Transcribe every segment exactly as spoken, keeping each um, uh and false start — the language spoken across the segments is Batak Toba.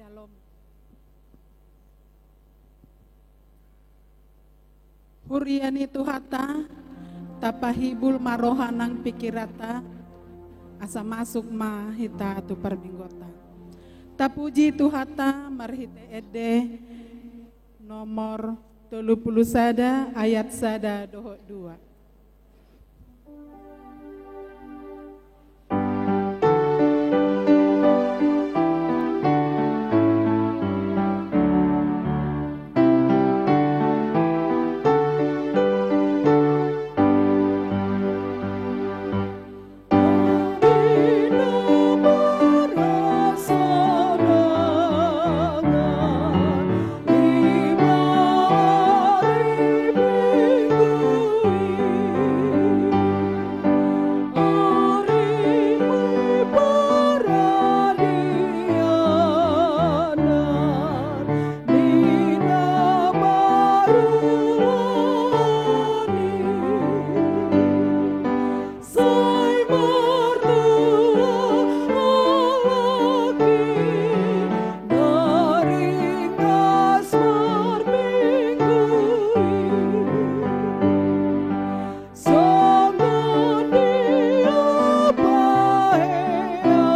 Syalom. Huria ni Tuhanta, tapahibul ma roha nang pikiranta, asa masuk ma hita tu parmingguonta. Tapuji Tuhanta marhite ende nomor tolu pulu sada ayat sada dohot dua. Sai martua halak i, na ringgas marminggu i. Songon dia pe angka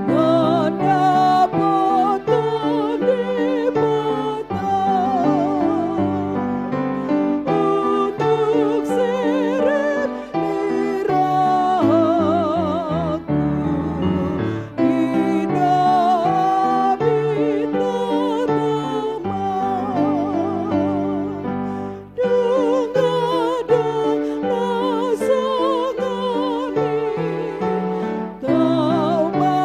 na dapotan Debata. Untuk serep ni rohangku, di David na tama. Dung adong na songon i, tau ma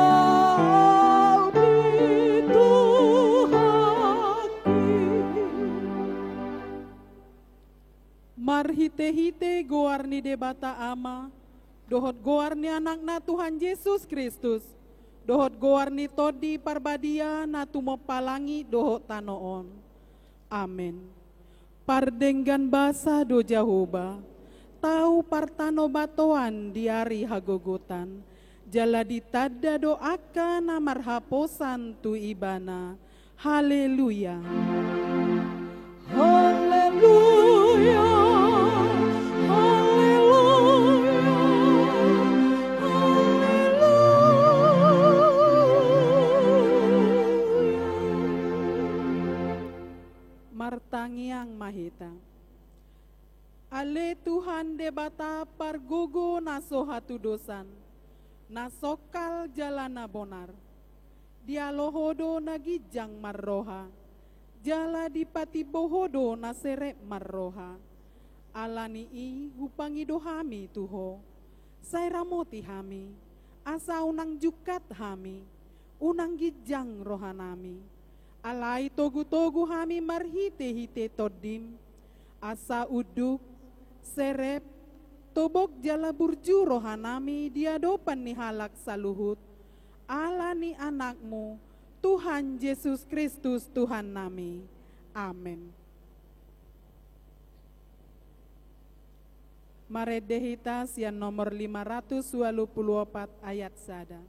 au di Tuhan. Marhite-hite goar ni Debata Ama, dohot goar ni Anakna Tuhan Jesus Kristus, dohot goar ni Tondi Parbadia na tumompa langit dohot tano on. Amen. Pardenggan basa do Jahowa, tau partanobatoan di ari hagogotan, jala ditanda do angka na marhaposan tu Ibana. Haleluya. Haleluya. Haleluya. Haleluya. Martangiang ma hita. Ale Tuhan Debata pargogo na so hatudosan, na songkal jala na bonar. Dialo Ho do na ginjang marroha, jala dipatimbo Ho do na serep marroha. Ala ni i hupangido hami tu Ho, sai ramoti hami, asa unang jungkat hami, unang ginjang rohanami. Alai togu-togu hami marhite-hite Tondim, asa unduk, serep, tobok jala burju rohanami di adopan ni halak saluhut, ala ni Anakmu, Tuhan Jesus Kristus Tuhannami. Amen. Marende hita sian nomor lima ratus ualu pulu opat ayat sada.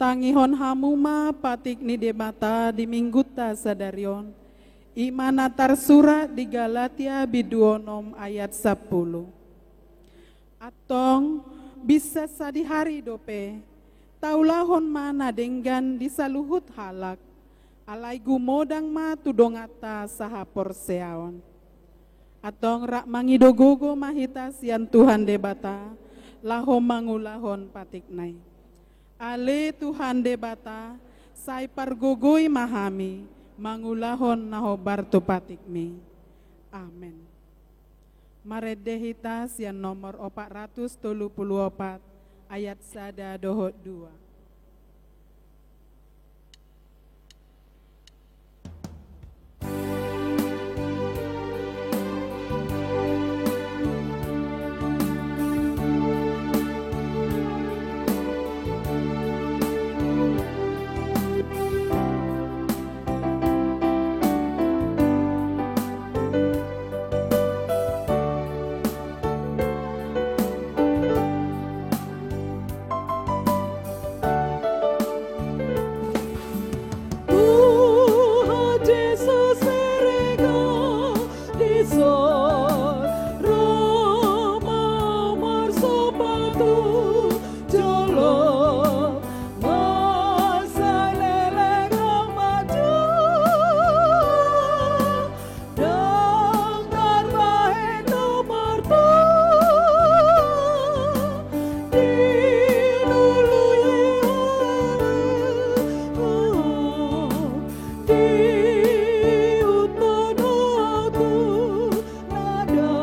Tangihon hamu ma patik ni Debata di Minggunta sadari on, i ma na tarsurat di Galatia bindu onom ayat sampulu. Antong, binsan sadihari dope, taulahon ma na denggan di saluhut halak, alai gumodang ma tu donganta sahaporseaon. Antong rap mangido gogo ma hita sian Tuhan Debata, laho mangulahon patikna i. Ale Tuhan Debata, sai pargogoi ma hami, mangulahon na hombar tu patikmi. Amen. Marende hita sian nomor opat ratus tolu pulu opat, ayat sada dohot dua. Tuhan Jesus, serega di son, ro ma marsompang tu jolom, mansai leleng maju. Ndang tarbahen nomorta di lului, di utana tu nada.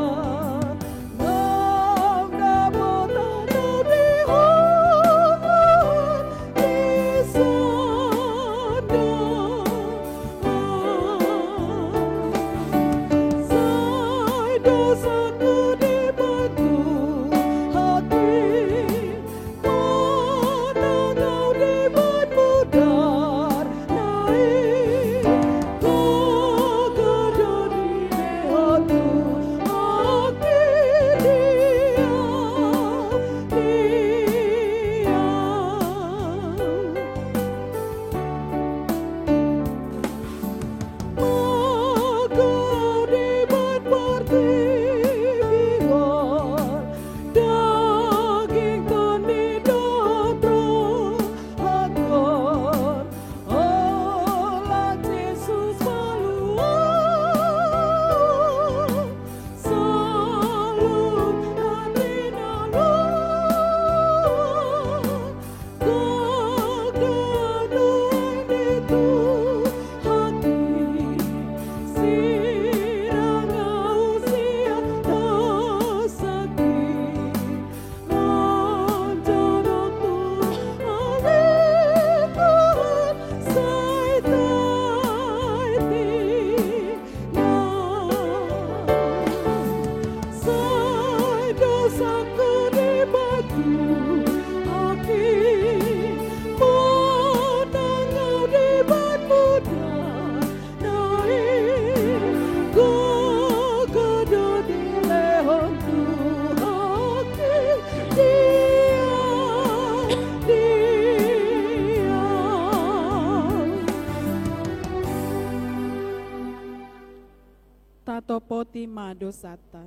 Tatopoti ma dosanta.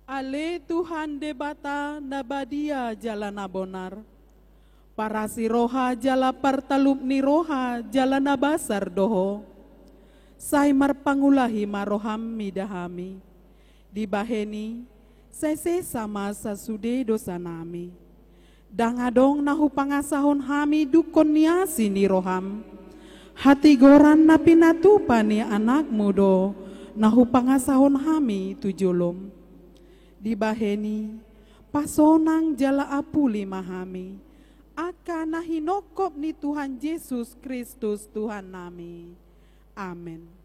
Ale Tuhan Debata na badia jala na bonar, parasi roha jala partalup ni roha jala na basar do Ho. Sai marpangulahi ma roham mida hami. Dibahen i, sai sesa ma sasude dosanami. Ndang adong na hupangasahon hami dungkon ni asi ni roham. Hatigoran na pinatupa ni anakmu do na hupangasahon hami tu jolom. Dibahen i, pasonang jala apuli ma hami, angka na hinongkop ni Tuhan Jesus Kristus Tuhannami. Amen.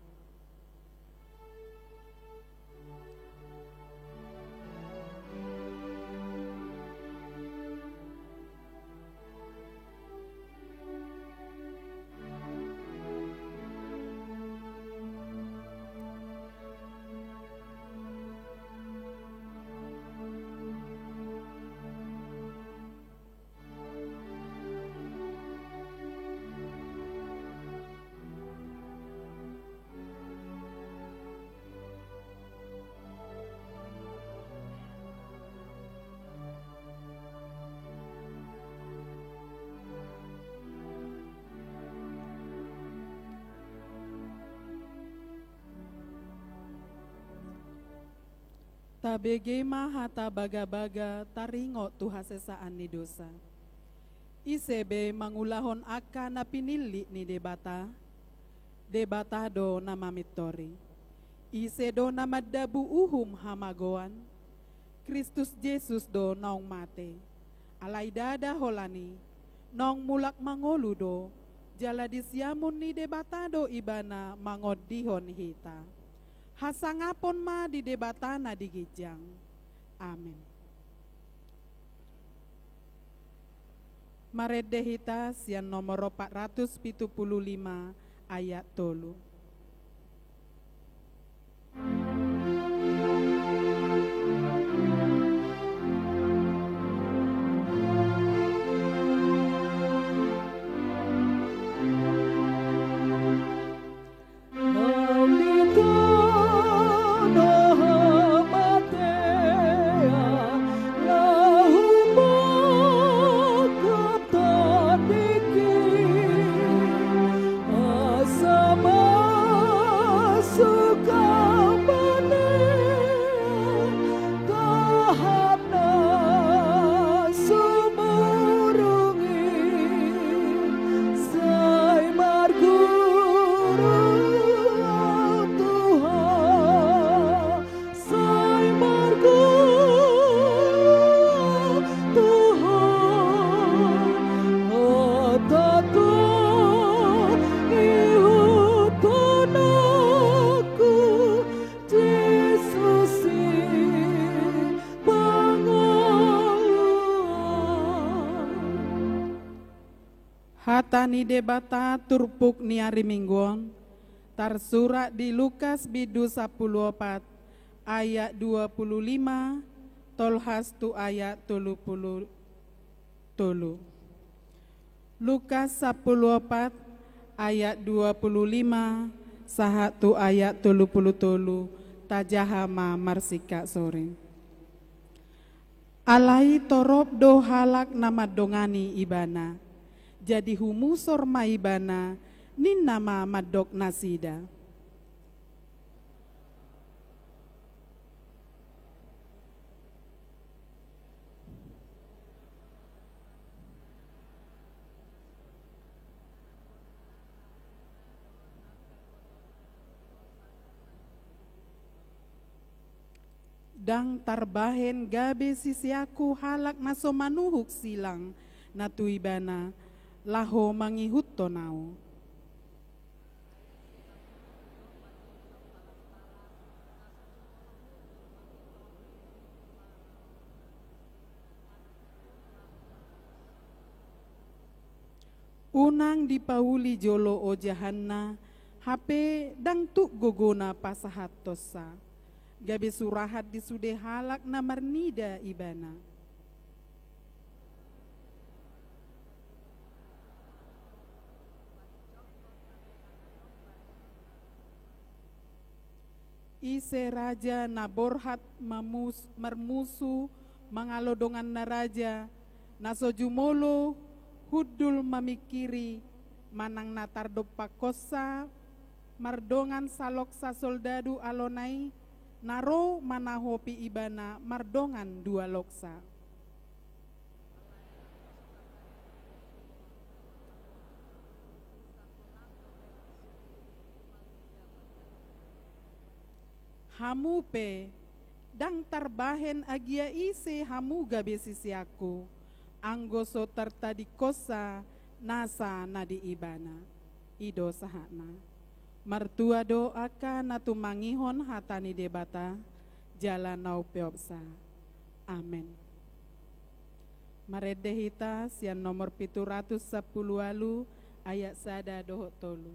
Tabege ma hata bagabaga taringot tu hasesaan ni dosa. Ise be mangulahon angka na pinillit ni Debata? Debata do na mamintori. Ise do na mandabu uhum hamagoan? Kristus Jesus do naung mate. Alai ndada holan i, naung mulak mangolu do, jala di siamun ni Debata do ibana mangondihon hita. Hasangapon ma di Debata na di ginjang. Amen. Marende hita sian nomor opat ratus pitu pulu lima ayat tolu. Hata ni Debata turpuk ni ari Minggu on tarsurat di Lukas bindu sampulu opat ayat dua pulu lima tolhas tu ayat tolu pulu tolu. Lukas sampulu opat ayat dua pulu lima sahat tu ayat tolu pulu tolu. Tajaha ma marsingkat sore. Alai torop do halak na mandongani ibana. Jadi humusor ma ibana, ninna ma mandok nasida. Ndang tarbahen gabe siseanku halak na so manuhuk silang na tu ibana, laho mangihuthon ahu. Unang dipauli jolo ojahanna, hape ndang tuk gogona pasahathonsa. Gabe surahat di sude halak na marnida ibana. Ise raja na borhat mamus-, marmusu mangalo donganna raja, na so jumolo hundul mamingkiri manang na tardompakhonsa mardongan saloksa soldadu alona i, na ro manahopi ibana mardongan dua loksa. Hamu pe, ndang tarbahen agia ise hamu gabe siseanku, anggo so tartadingkonsa nasa na di ibana. I do sahatna. Martua do angka na tumangihon hata ni Debata, jala na umpeopsa. Amen. Marende hita sian nomor pitu ratus sampulu ualu ayat sada dohot tolu.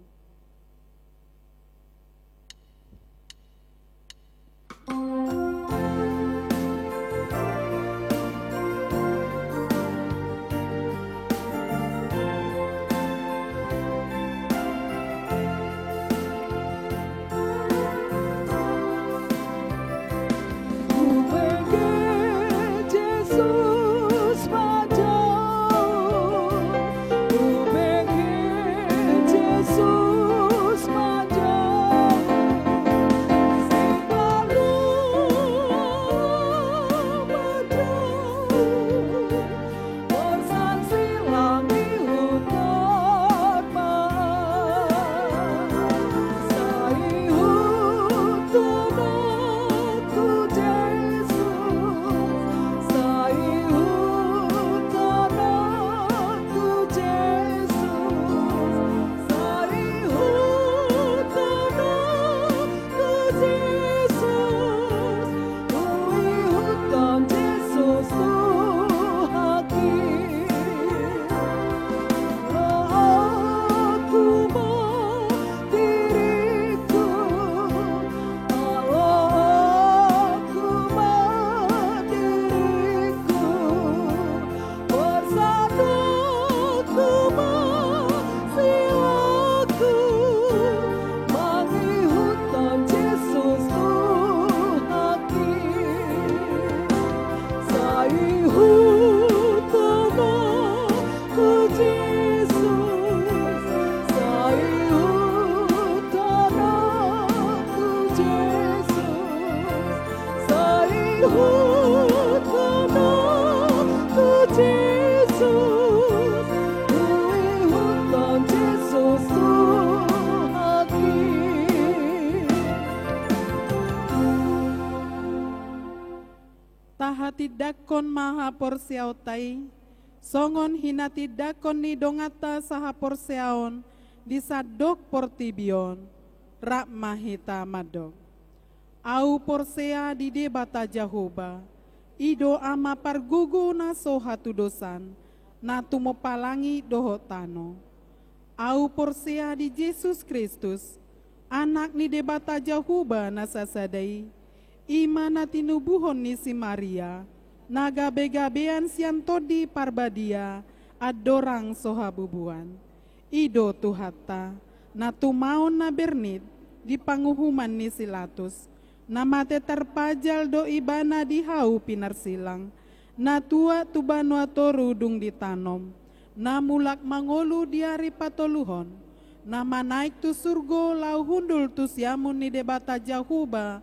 Tahatindangkon ma haporseaonta i, songon hinatindangkon ni donganta sahaporseaon di sandok portibi on. Rap ma hita mandok. Ahu porsea di Debata Jahowa, i do Ama pargogo na so hatudosan, na tumompa langit dohot tano. Ahu porsea di Jesus Kristus, Anak ni Debata Jahowa na sasada i, i ma na tinubuhon ni si Maria, na gabe-gabean sian Tondi Parbadia, andorang so habubuan. I do Tuhanta, na tumaon na bernit di panguhuman ni si Latus, na mate tarpajal do Ibana di hau pinarsilang, na tuat tu banua toru dung ditanom, na mulak mangolu di ari patoluhon, na manaek tu surgo laho hundul tu siamun ni Debata Jahowa,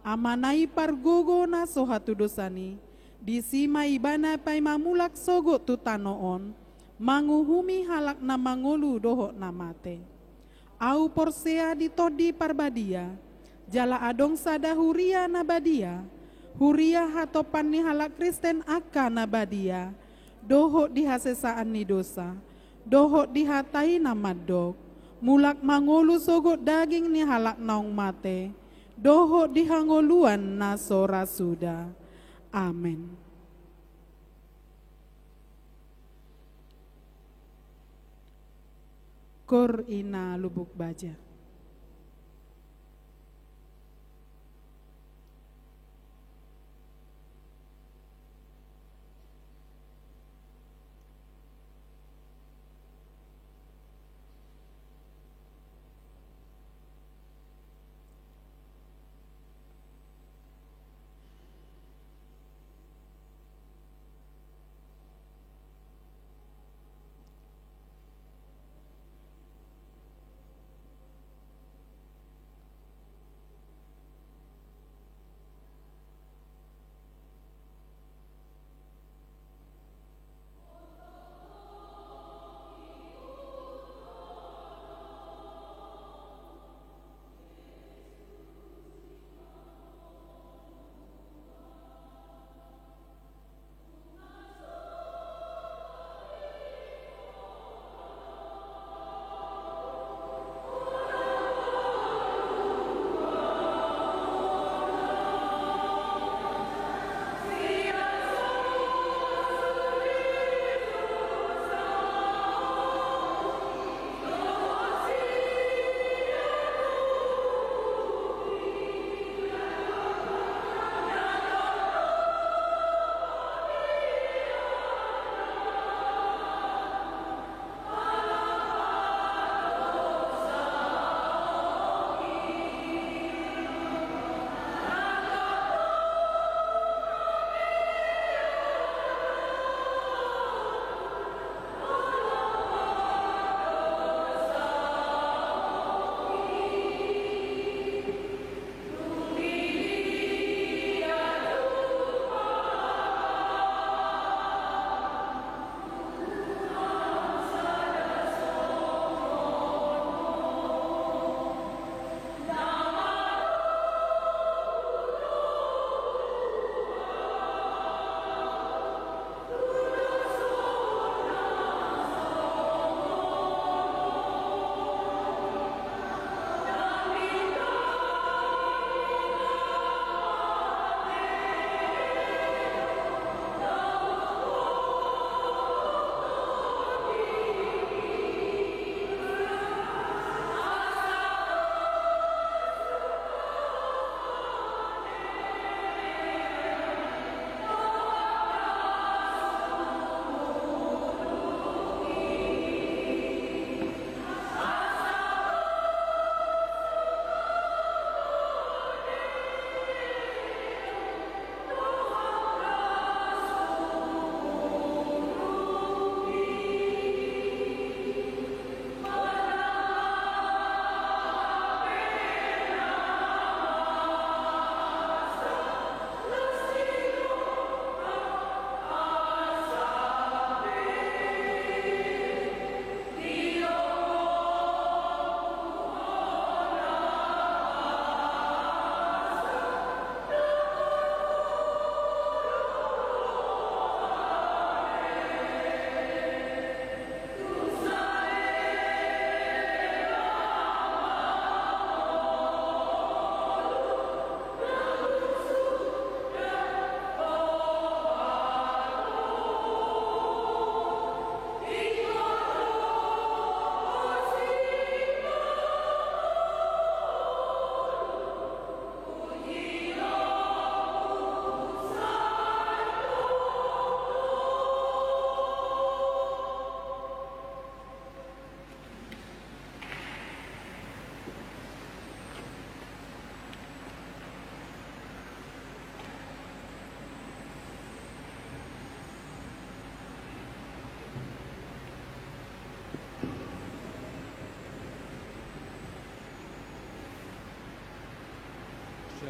Amana i pargogo na so hatudosan i, disi ma Ibana paima mulak sogot tu tano on, manguhumi halak na mangolu dohot na mate. Ahu porsea di Tondi Parbadia, jala adong sada huria na badia, huria hatopan ni halak Kristen angka na badia, dohot di hasesaan ni dosa, dohot di hata i na mandok, mulak mangolu sogot daging ni halak naung mate, dohot di hangoluan na so ra suda. Amen. Koor ina lubuk baja.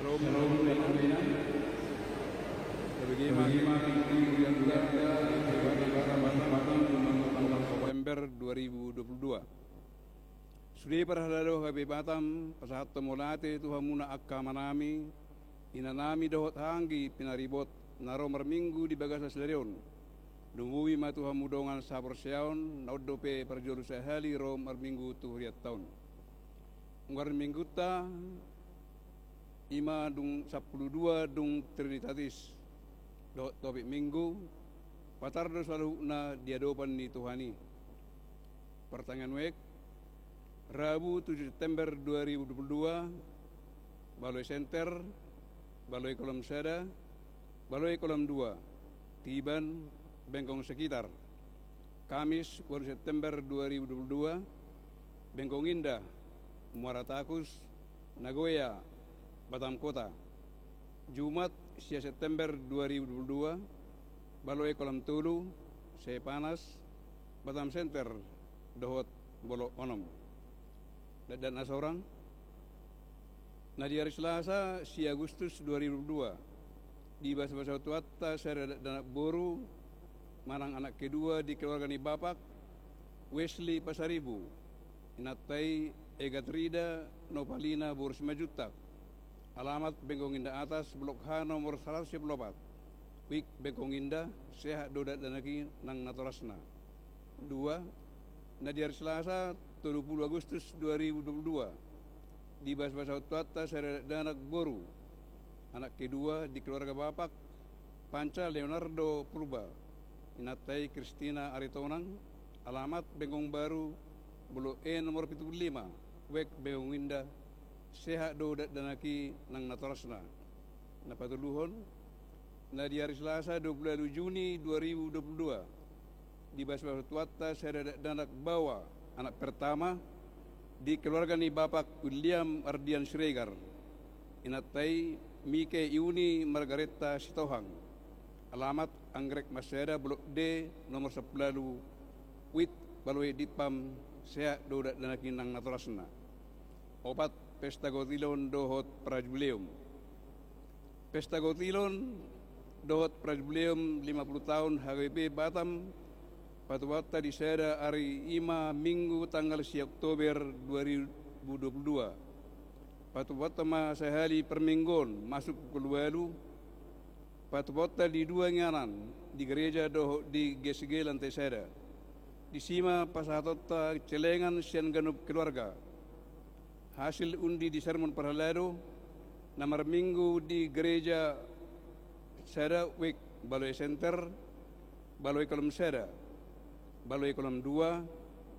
September dua ribu dua puluh dua. Sude parhalado HKBP Batam, pasahathon mauliate tu hamuna angka amanami, inanami dohot hahaanggi pinaribot na ro marminggu di bagasan sadari on. Lumobi ma tu hamu dongan sahaporseaon na on dope parjolo sahali ro marminggu tu hurianta on. Goar ni minggunta i ma dung sampulu dua dung Trinitatis dohot topik minggu, patar do saluhutna di adopan ni Tuhan i. Partangiangan wijk, Rabu tujuh September dua ribu dua puluh dua, Baloai Center, Baloai Kolom Sada, Baloai Kolom Dua, Tiban, Bengkong Sekitar. Kamis ualu September dua ribu dua puluh dua, Bengkong Indah, Muara Takus, Nagoya, Batam Kota. Jumat sia September dua ribu dua puluh dua, Baloai Kolom Tolu, Sepanas, Batam Center, dohot Bolok Onom. Dakdanak na sorang. Na di ari Selasa sia Agustus dua ribu dua puluh dua, dibasabasahon Tuhanta sada dakdanak boru manang anak kedua di keluarga ni Bapak Wesley Pasaribu, inanta i Egatrida Nopalina boru Simanjuntak, alamat Bengkong Indah Atas, Blok H nomor saratus sia pulu opat, wijk Bengkong Indah, sehat do dakdanak i nang natorasna. Dua, na di ari Selasa tolu pulu Agustus dua ribu dua puluh dua, dibasabasahon Tuhanta sada dakdanak boru, anak kedua di keluarga Bapak Panca Leonardo Purba, inanta i Kristina Aritonang, alamat Bengkong Baru, Blok E nomor pitu pulu lima, wijk Bengkong Indah, sehat do dakdanak i nang natorasna. Na patoluhon, na di ari Selasa dua pulu ualu Juni dua ribu dua puluh dua, dibasabasahon Tuhanta sada dakdanak baoa, anak pertama di keluarga ni Bapak William Ardian Siregar, inanta i Mike Iuni Margareta Sitohang, alamat Anggrek Marsada, Blok D nomor sampulu ualu, wijk Baloai Dipam, sehat do dakdanak i nang natorasna. Opat, pesta gotilon dohot prajubileum. Pesta gotilon dohot prajubileum lima pulu taon HKBP Batam patupaonta di sada ari, i ma Minggu tanggal sia Oktober dua ribu dua puluh dua. Patupaonta ma sahali parminggu on masuk pukul ualu. Patupaonta di dua inganan, di gereja dohot di GSG lantai sada. Disi ma pasahatonta celengan sian ganup keluarga. Hasil undi di sermon parhalado na marminggu di gereja sada, wijk Baloai Center, Baloai Kolom Sada, Baloai Kolom Dua,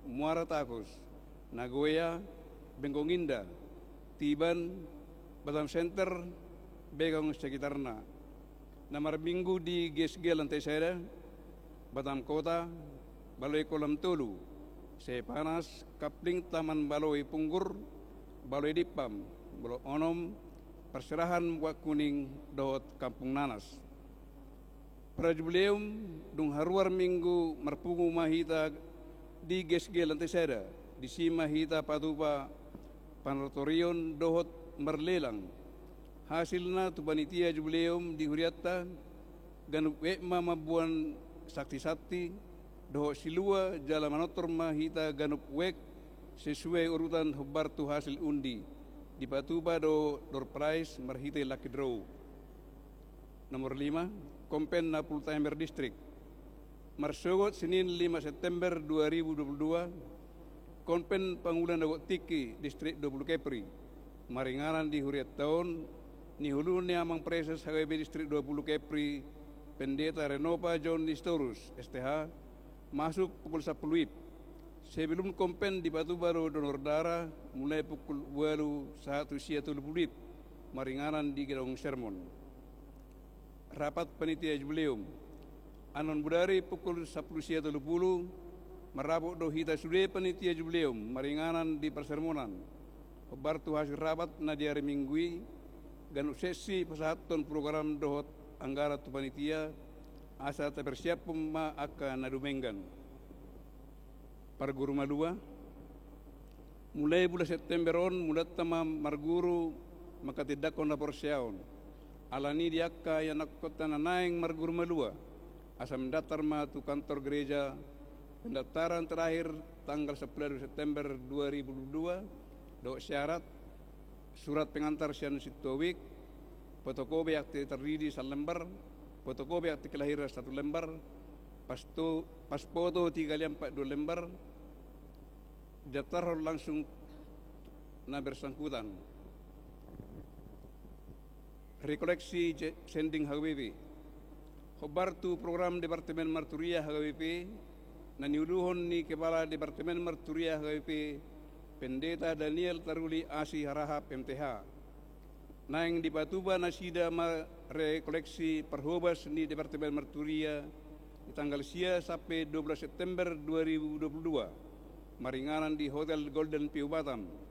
Muara Takus, Nagoya, Bengkong Indah, Tiban, Batam Center, Bengkong sekitarna. Na marminggu di GSG lantai sada, Batam Kota, Baloai Kolom Tolu, Sepanas, Kapling, Taman Baloai Punggur, Baloai Dipam, Blok Onom, Parserahan, Bukak Kuning dohot Kampung Nanas. Prajubileum, dung haruar minggu marpungu ma hita di GSG lantai sada, disi ma hita patupa panoratorion dohot marlelang. Hasilna tu panitia jubileum di hurianta, ganup wijk ma mamboan santisanti dohot silua, jala manortor ma hita ganup wijk sesuai urutan hombar tu hasil undi. Dipatupa do door prize marhite lucky draw. Nomor lima, Konven Napultaheimber Distrik. Marsogot Senin lima September dua ribu dua puluh dua, Konven Pangula na Gok Tingki Distrik dua pulu Kepri, maringanan di hurianta on, nihuluhon ni Amang Praeses HKBP Distrik dua pulu Kepri, Pendeta Renopa John Nestorus, S T H, masuk pukul sampulu WIB. Sebelum konven dipatupa do donor darah, mulai pukul ualu sahat tu sia tolu pulu WIB, maringanan di gedung sermon. Rapat panitia jubileum. Annon bodari pukul sampulu sia tolu pulu, marrapot do hita sude panitia jubileum maringanan di parsermonan. Hombar tu hasil rapat na di ari Minggu i, ganup sesi pasahathon program dohot anggaran tu panitia, asa tapersiaphon ma angka na dumenggan. Parguru malua. Mulai bulan September on, mulanta ma marguru manghatindanghon haporseaon. Alani i di angka ianakhonta na naeng marguru malua, asa mandaftar ma tu kantor gereja. Pendaftaran terakhir tanggal sampulu September dua ribu dua puluh dua, dohot syarat: surat pengantar sian sintua wijk, fotokopi akte tardidi salembar, fotokopi akte kelahiran satu lembar, pasto-, pas foto tiga kali empat dua lembar, didaftarhon langsung na bersangkutan. Rekoleksi je-, sending H K B P. Hombar tu program Departemen Marturia H K B P na niuluhon ni Kepala Departemen Marturia H K B P, Pendeta Daniel Taruli Asi Harahap, M T H. Naeng dipatupa nasida ma rekoleksi parhobas ni Departemen Marturia di tanggal sia sampe dua belas September dua ribu dua puluh dua, maringanan di Hotel Golden View Batam.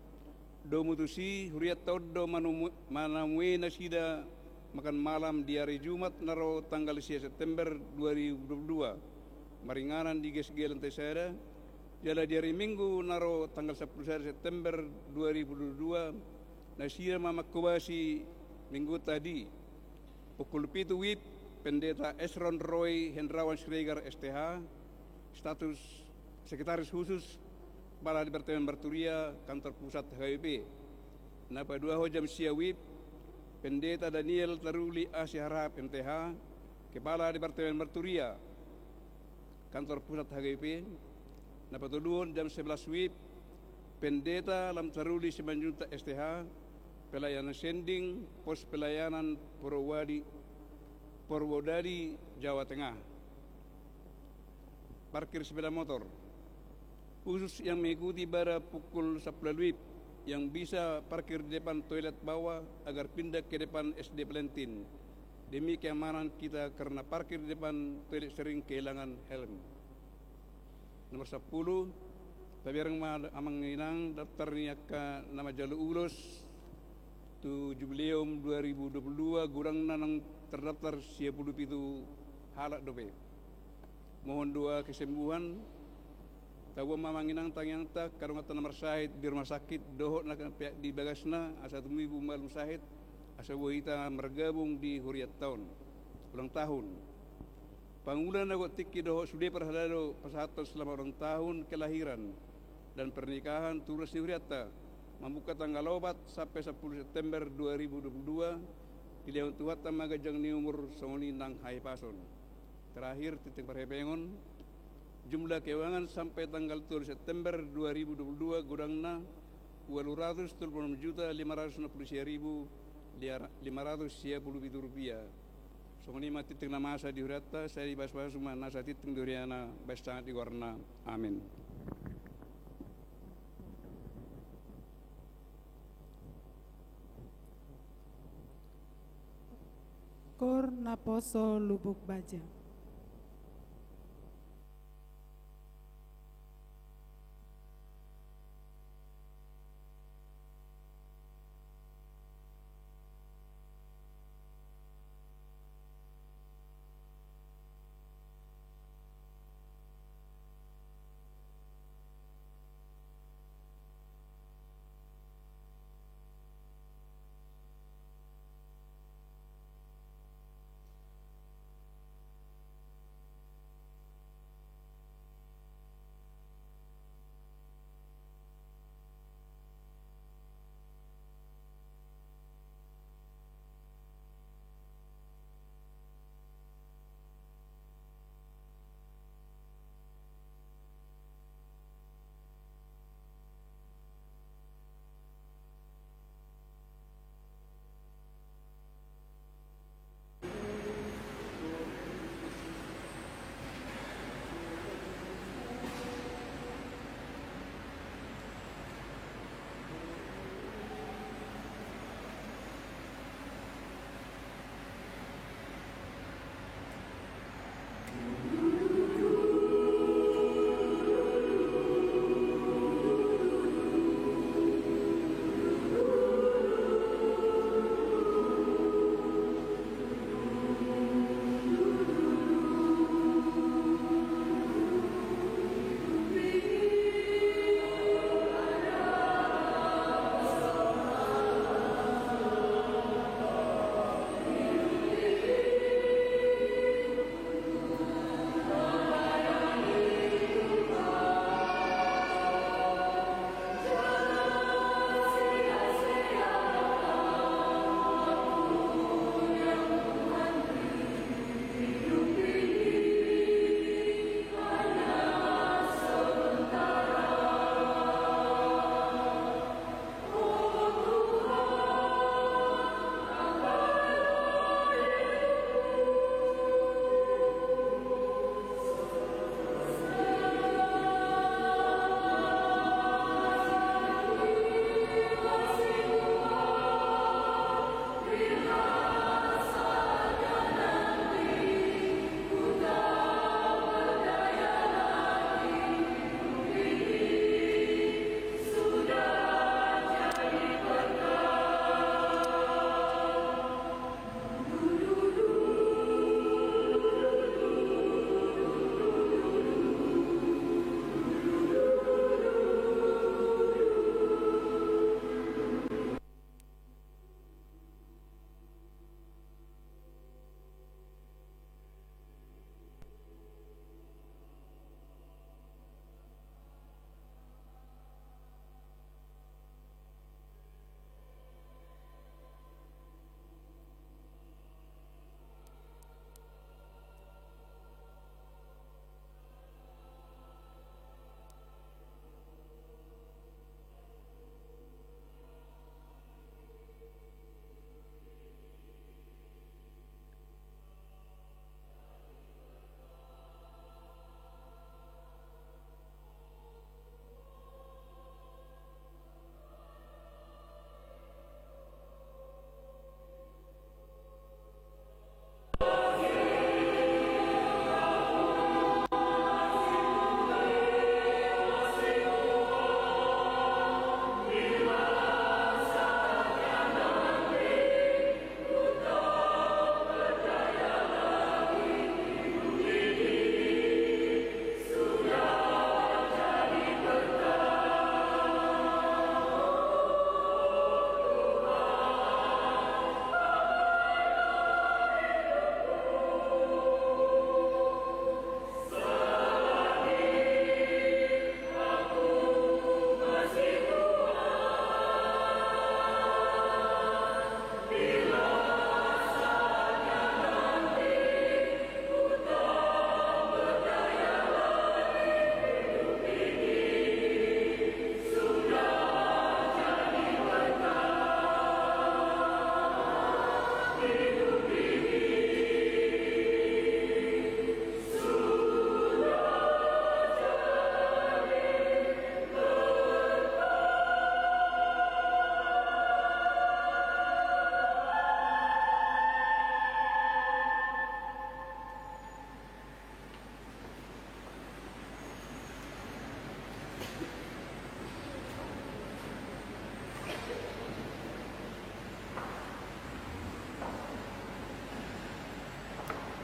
Domu tusi, hurianta on do manomu-, manamui nasida makan malam di ari Jumat na ro tanggal sia September dua ribu dua puluh dua, maringanan di G S G lantai sada, jala di ari Minggu na ro tanggal sampulu sada September dua ribu dua puluh dua, nasida ma manghobasi Mingguta di pukul pitu wib, Pendeta Esron Roy Hendrawan Siregar, S T H, status Sekretaris Khusus Kepala Departemen Marturia, Kantor Pusat H K B P. Na paduahon jam sia wib, Pendeta Daniel Taruli Asi Harahap, M T H, Kepala Departemen Marturia, Kantor Pusat H K B P. Na patoluhon jam sebelas wib, Pendeta Lam Taruli Simanjuntak, S T H, Pelayanan Sending, Pos Pelayanan Purwodadi, Purwodadi, Jawa Tengah. Parkir sepeda motor khusus yang mengikuti pada pukul sampulu wib, yang bisa parkir di depan toilet bawah agar pindah ke depan S D Plantin. Demi keamanan kita, karena parkir di depan toilet sering kehilangan helm. Nomor sampulu, tabereng ma amang inang daftar ni angka na manjalo ulos tu Jubileum dua ribu dua puluh dua, godangna naung tardaftar sia pulu pitu halak dope. Mohon doa kesembuhan. Taboan ma amang inang tangiangta, angka donganta na marsahit di rumah sakit dohot na pe-, di bagasna, asa tumibu malum sahit, asa boi hita margabung di hurianta on. Ulang tahun. Pangula na godang tingki dohot sude parhalado pasahathon selamat ulang tahun kelahiran dan pernikahan tu ruas ni hurianta, mamungka tanggal opat sampe sampulu September dua ribu dua puluh dua, dilehon Tuhanta ma ganjang ni umur songon i nang hahipason. Terakhir, tinting parhepengon, jumlah keuangan sampai tanggal tolu September dua ribu dua puluh dua godangna ualu ratus tolu pulu onom juta lima ratus enam pulu sia ribu lima ratus sia pulu pitu rupiah. Songon i ma tinting na masa di hurianta, sai dipasupasu ma nasa tinting di huriana, bahen sangap di goarna. Amin. Koor naposo lubuk baja.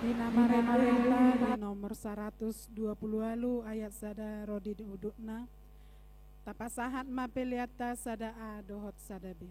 Di nama Renta di nomor saratus dua pulu ualu ayat sada ro di udutna. Tapasahat ma peleanta sada A dohot sada B.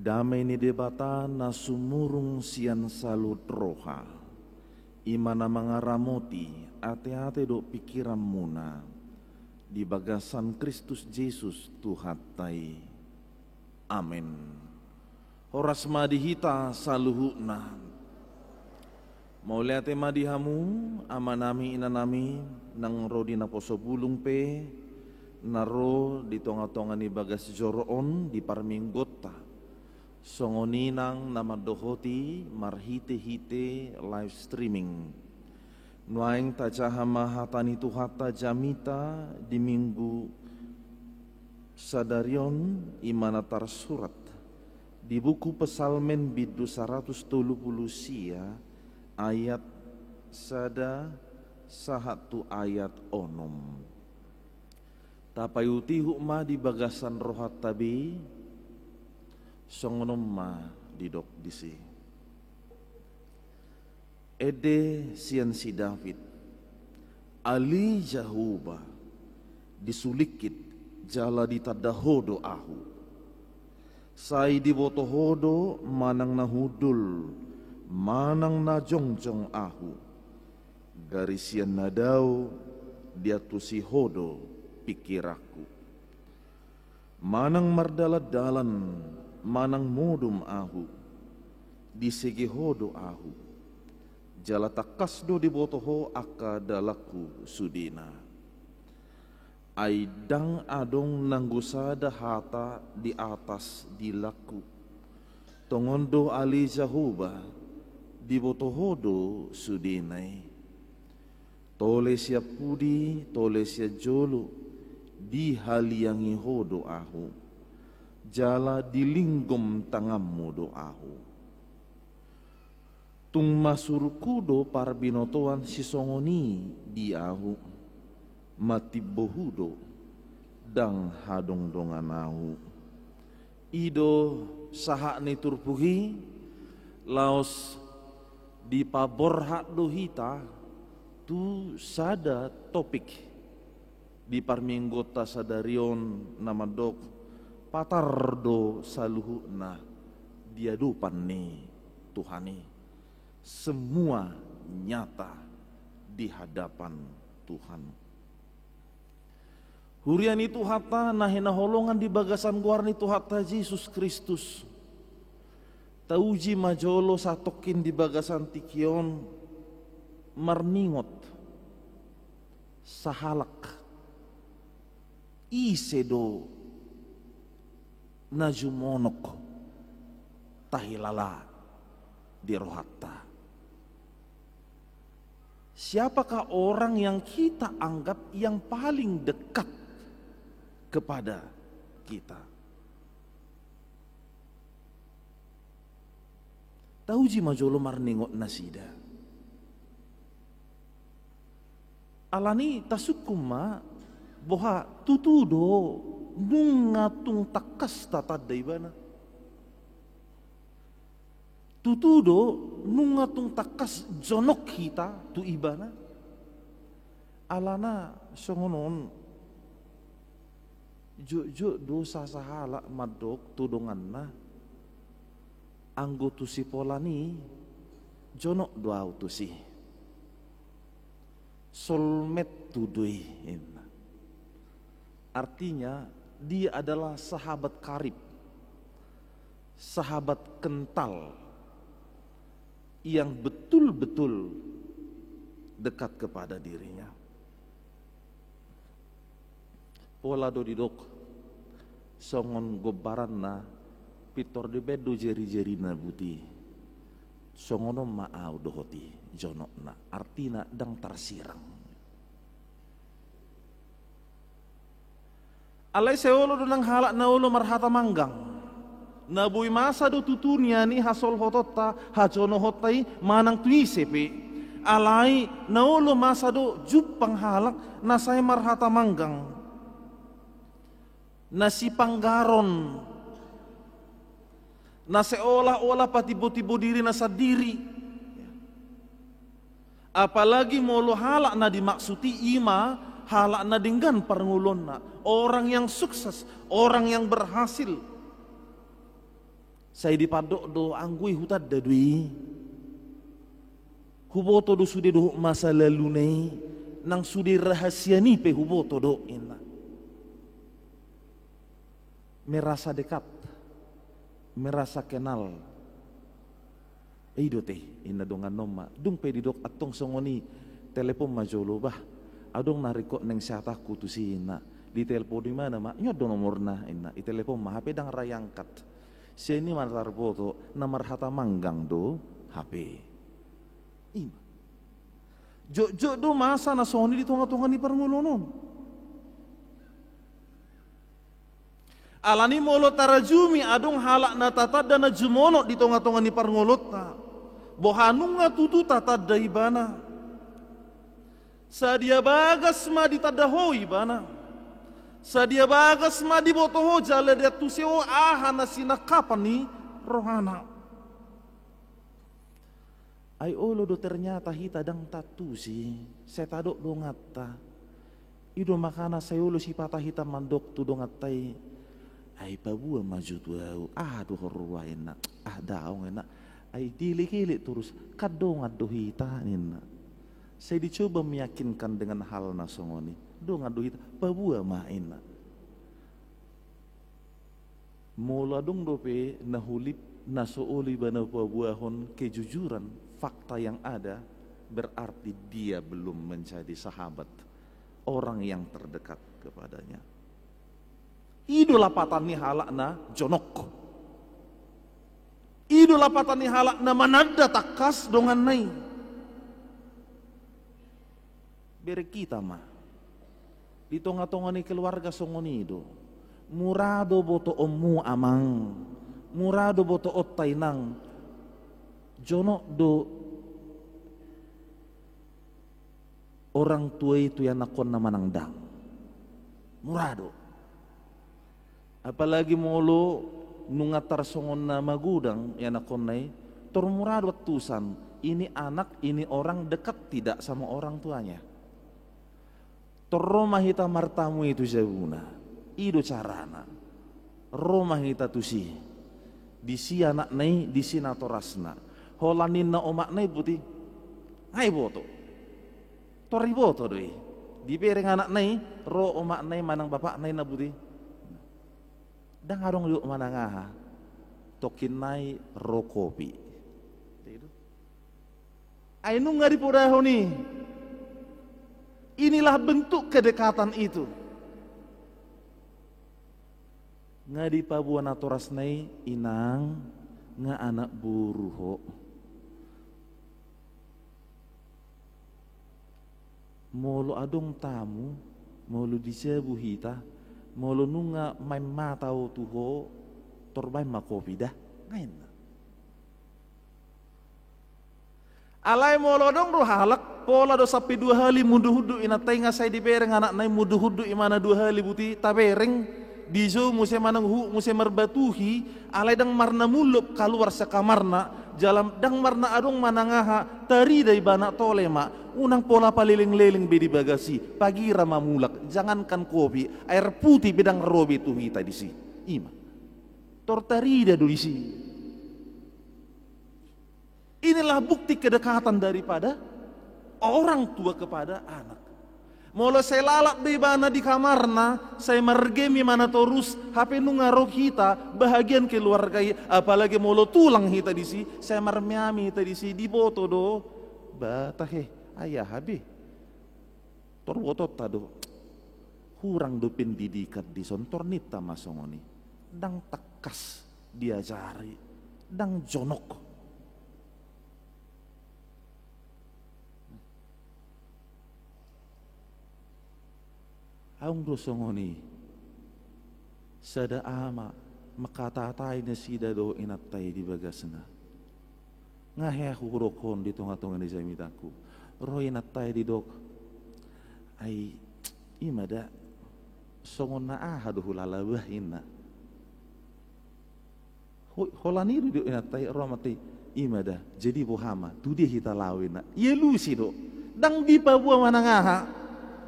Dame ni Debata na sumurung sian saluhut roha, i ma na mangaramoti ateate dohot pingkiranmuna di bagasan Kristus Jesus Tuhanta i. Amen. Horas ma di hita saluhutna. Mauliate ma di hamu, amanami, inanami, naung ro di naposo bulung pe, na ro di tongatonga ni bagas joro on di parmingguonta. Songon i nang na mandohoti marhitehite live streaming. Nuaeng tajaha ma hata ni Tuhanta jamita di minggu sadari on, i ma na tarsurat di buku Psalmen bindu saratus tolu pulu sia, ayat sada sahat tu ayat onom. Tapaihutihut ma di bagasan rohanta be, songon on ma didok disi. Ende sian si David. Ale Jahowa, disulingkit jala ditanda Ho do ahu. Sai diboto Ho do manang na hundul manang na jongjong ahu. Gari sian na dao diantusi Ho do pingkiranku. Manang mardalandalan manang modom ahu, disege Ho do ahu. Jala tangkas do diboto Ho angka dalanku sudena. Ai ndang adong nanggo sada hata di atas dilangku. Tongon do ale Jahowa, diboto Ho do sudena i. Tole sian pudi, tole sian jolo, dihaliangi Ho do ahu. Jala dilinggom tanganmu do ahu. Tung masurungku do parbinotoan sisongon i di ahu. Matimbo Hu do, ndang hadongdongan ahu. I do sahat ni turpuk i, laos dipaborhat do hita tu sada topik di parmingguonta sadari on na mandok, patar do saluhutna di adopan ni Tuhan i. Semua nyata di hadapan Tuhan. Huria ni Tuhanta na hinaholongan di bagasan goar ni Tuhanta Jesus Kristus. Tauji ma jolo satongkin di bagasan tingki on marningot. Sahalak. Ise do na jumonok tahilala di rohanta? Siapakah orang yang kita anggap yang paling dekat kepada kita? Tauji ma jolo marningot nasida. Alani tasungkun ma, boha tutu do nunga tung tangkas tatanda ibana. Tutu do nunga tung tangkas jonok hita tu ibana. Alana songon on, jotjot do sasahalak mandok tu donganna, anggo tu si polan i jonok do ahu tusi. Soulmate-ku do i, ninna. Artinya, dia adalah sahabat karib, sahabat kental yang betul-betul dekat kepada dirinya. Pola do didok, songon gombaranna, pintor dibaen do jerijeri na buti. Songon on ma ahu dohot i, jonokna, artina ndang tarsirang. Alai sai olo do nang halak na olo marhata manggang. Na boi masa do tutu nian i hasolhotonta, hajonohonta i manang tu ise pe. Alai na olo masa do jumpang halak na sai marhata manggang. Na sipanggaron. Na seolah-olah patimbo-timbo dirina sandiri. Apalagi molo halak na dimaksud i, i ma halak na denggan parngoluonna, orang yang sukses, orang yang berhasil. Sai dipandok do, anggo i hutanda do i. Huboto do sude dohot masa laluna i, nang sude rahasiana i pe huboto do, inna. Merasa dekat, merasa kenal. I do te, inna donganna on ma. Dung pe didok antong songon i, telepon ma jolo, bah. Adong na ringkot naeng siatanku tusi, inna. Ditelepon ibana ma, on do nomorna, inna. Ditelepon ma, H P ndang ra iangkat. Sian i ma tarboto, na marhata manggang do H P. I ma. Jotjot do masa na songon i di tongatonga ni parngoluon on. Alani molo tarajumi adong halak na tatanda na jumonok di tongatonga ni parngoluonta, boha nunga tutu tatanda ibana. Sadia bagas ma ditanda ho ibana. Sadia bagas ma diboto ho jala diantusi ho aha na sinangkapan ni rohana. Ai olo do ternyata hita ndang taantusi, sai tadok donganta. I do makana sai olo sipata hita mandok tu donganta i, ai paboa ma jo tu ahu, aha do ho roa, inna. Ah, daong, inna. Ai dielek-elek torus, kan dongan do hita, ninna. Sai dicoba meyakinkan dengan hal na songon i. Dongan do hita, paboa ma, inna. Molo adong dope na hulip, na so olo ibana paboahon kejujuran, fakta yang ada, berarti dia belum menjadi sahabat, orang yang terdekat kepadanya. I do lapatan ni halak na jonok. I do lapatan ni halak na mananda tangkas donganna i. Bereng hita ma. Di tongatonga ni keluarga songon i do. Mura do botoonmu, amang. Mura do botoonta, inang. Jonok do orang tua i tu ianakkonna manang ndang. Mura do. Apalagi molo nunga tarsongon na magodang ianakkonna i, tor mura do antusan, ini anak, ini orang dekat tidak sama orang tuanya. Tor ro ma hita martamu i tu jabuna. I do carana. Ro ma hita tusi. Disi anakna i, disi natorasna. Holan ninna omakna i, buti. Nga iboto. Tor iboto do i. Dibereng anakna i, ro omakna i manang bapakna i, na buti. Ndang adong didok manang aha. Tongkin nai ro kopi. Ai nunga dipodahon i. Inilah bentuk kedekatan itu. Nga dipaboa natorasna i, inang, nga anak boru ho. Molo adong tamu, molo di jabu hita, molo nunga main mata ho tu ho, tor baen ma kopi da, nga inna. Alai molo adong do halak, pola do sampe dua hali mundu-hundu inanta i, nga sai dibereng anakna i, mundu-hundu imana dua hali, buti tabereng, dijou muse manang huhut muse marbatuhi, alai ndang marna mullop kaluar sian kamarna, jala ndang marna adong manang aha, tarida ibana, tole ma, unang pola paleleng-leleng be di bagas i, pagira ma mulak, jangankan kopi, air putih pe ndang ro be tu hita disi. I ma. Tor tarida do disi. Inilah bukti kedekatan daripada orang tua kepada anak. Molo sai lalap do ibana di kamarna, sai margame imana torus, hape nunga ro hita, bahagian keluarga i, apalagi molo tulang hita disi, sai marmeami hita disi, diboto do. Bah, tahe, ai aha be. Tor botonta do, hurang do pendidikan dison, tor ninta ma songon i. Ndang tangkas diajari, ndang jonok. Adong do songon i. Sada ama, manghatai nasida do inanta i di bagasna. Nga hea hudokhon di tongatonga ni jamitangku. Ro inanta i didok. Ai, i ma da, songon na aha do hulala bah, inna. Ho-, holan i do didok inanta i, ro amanta i, i ma da, jadi boha ma, tu dia hita laho, inna. Ialusi do. Ndang dipaboa manang aha.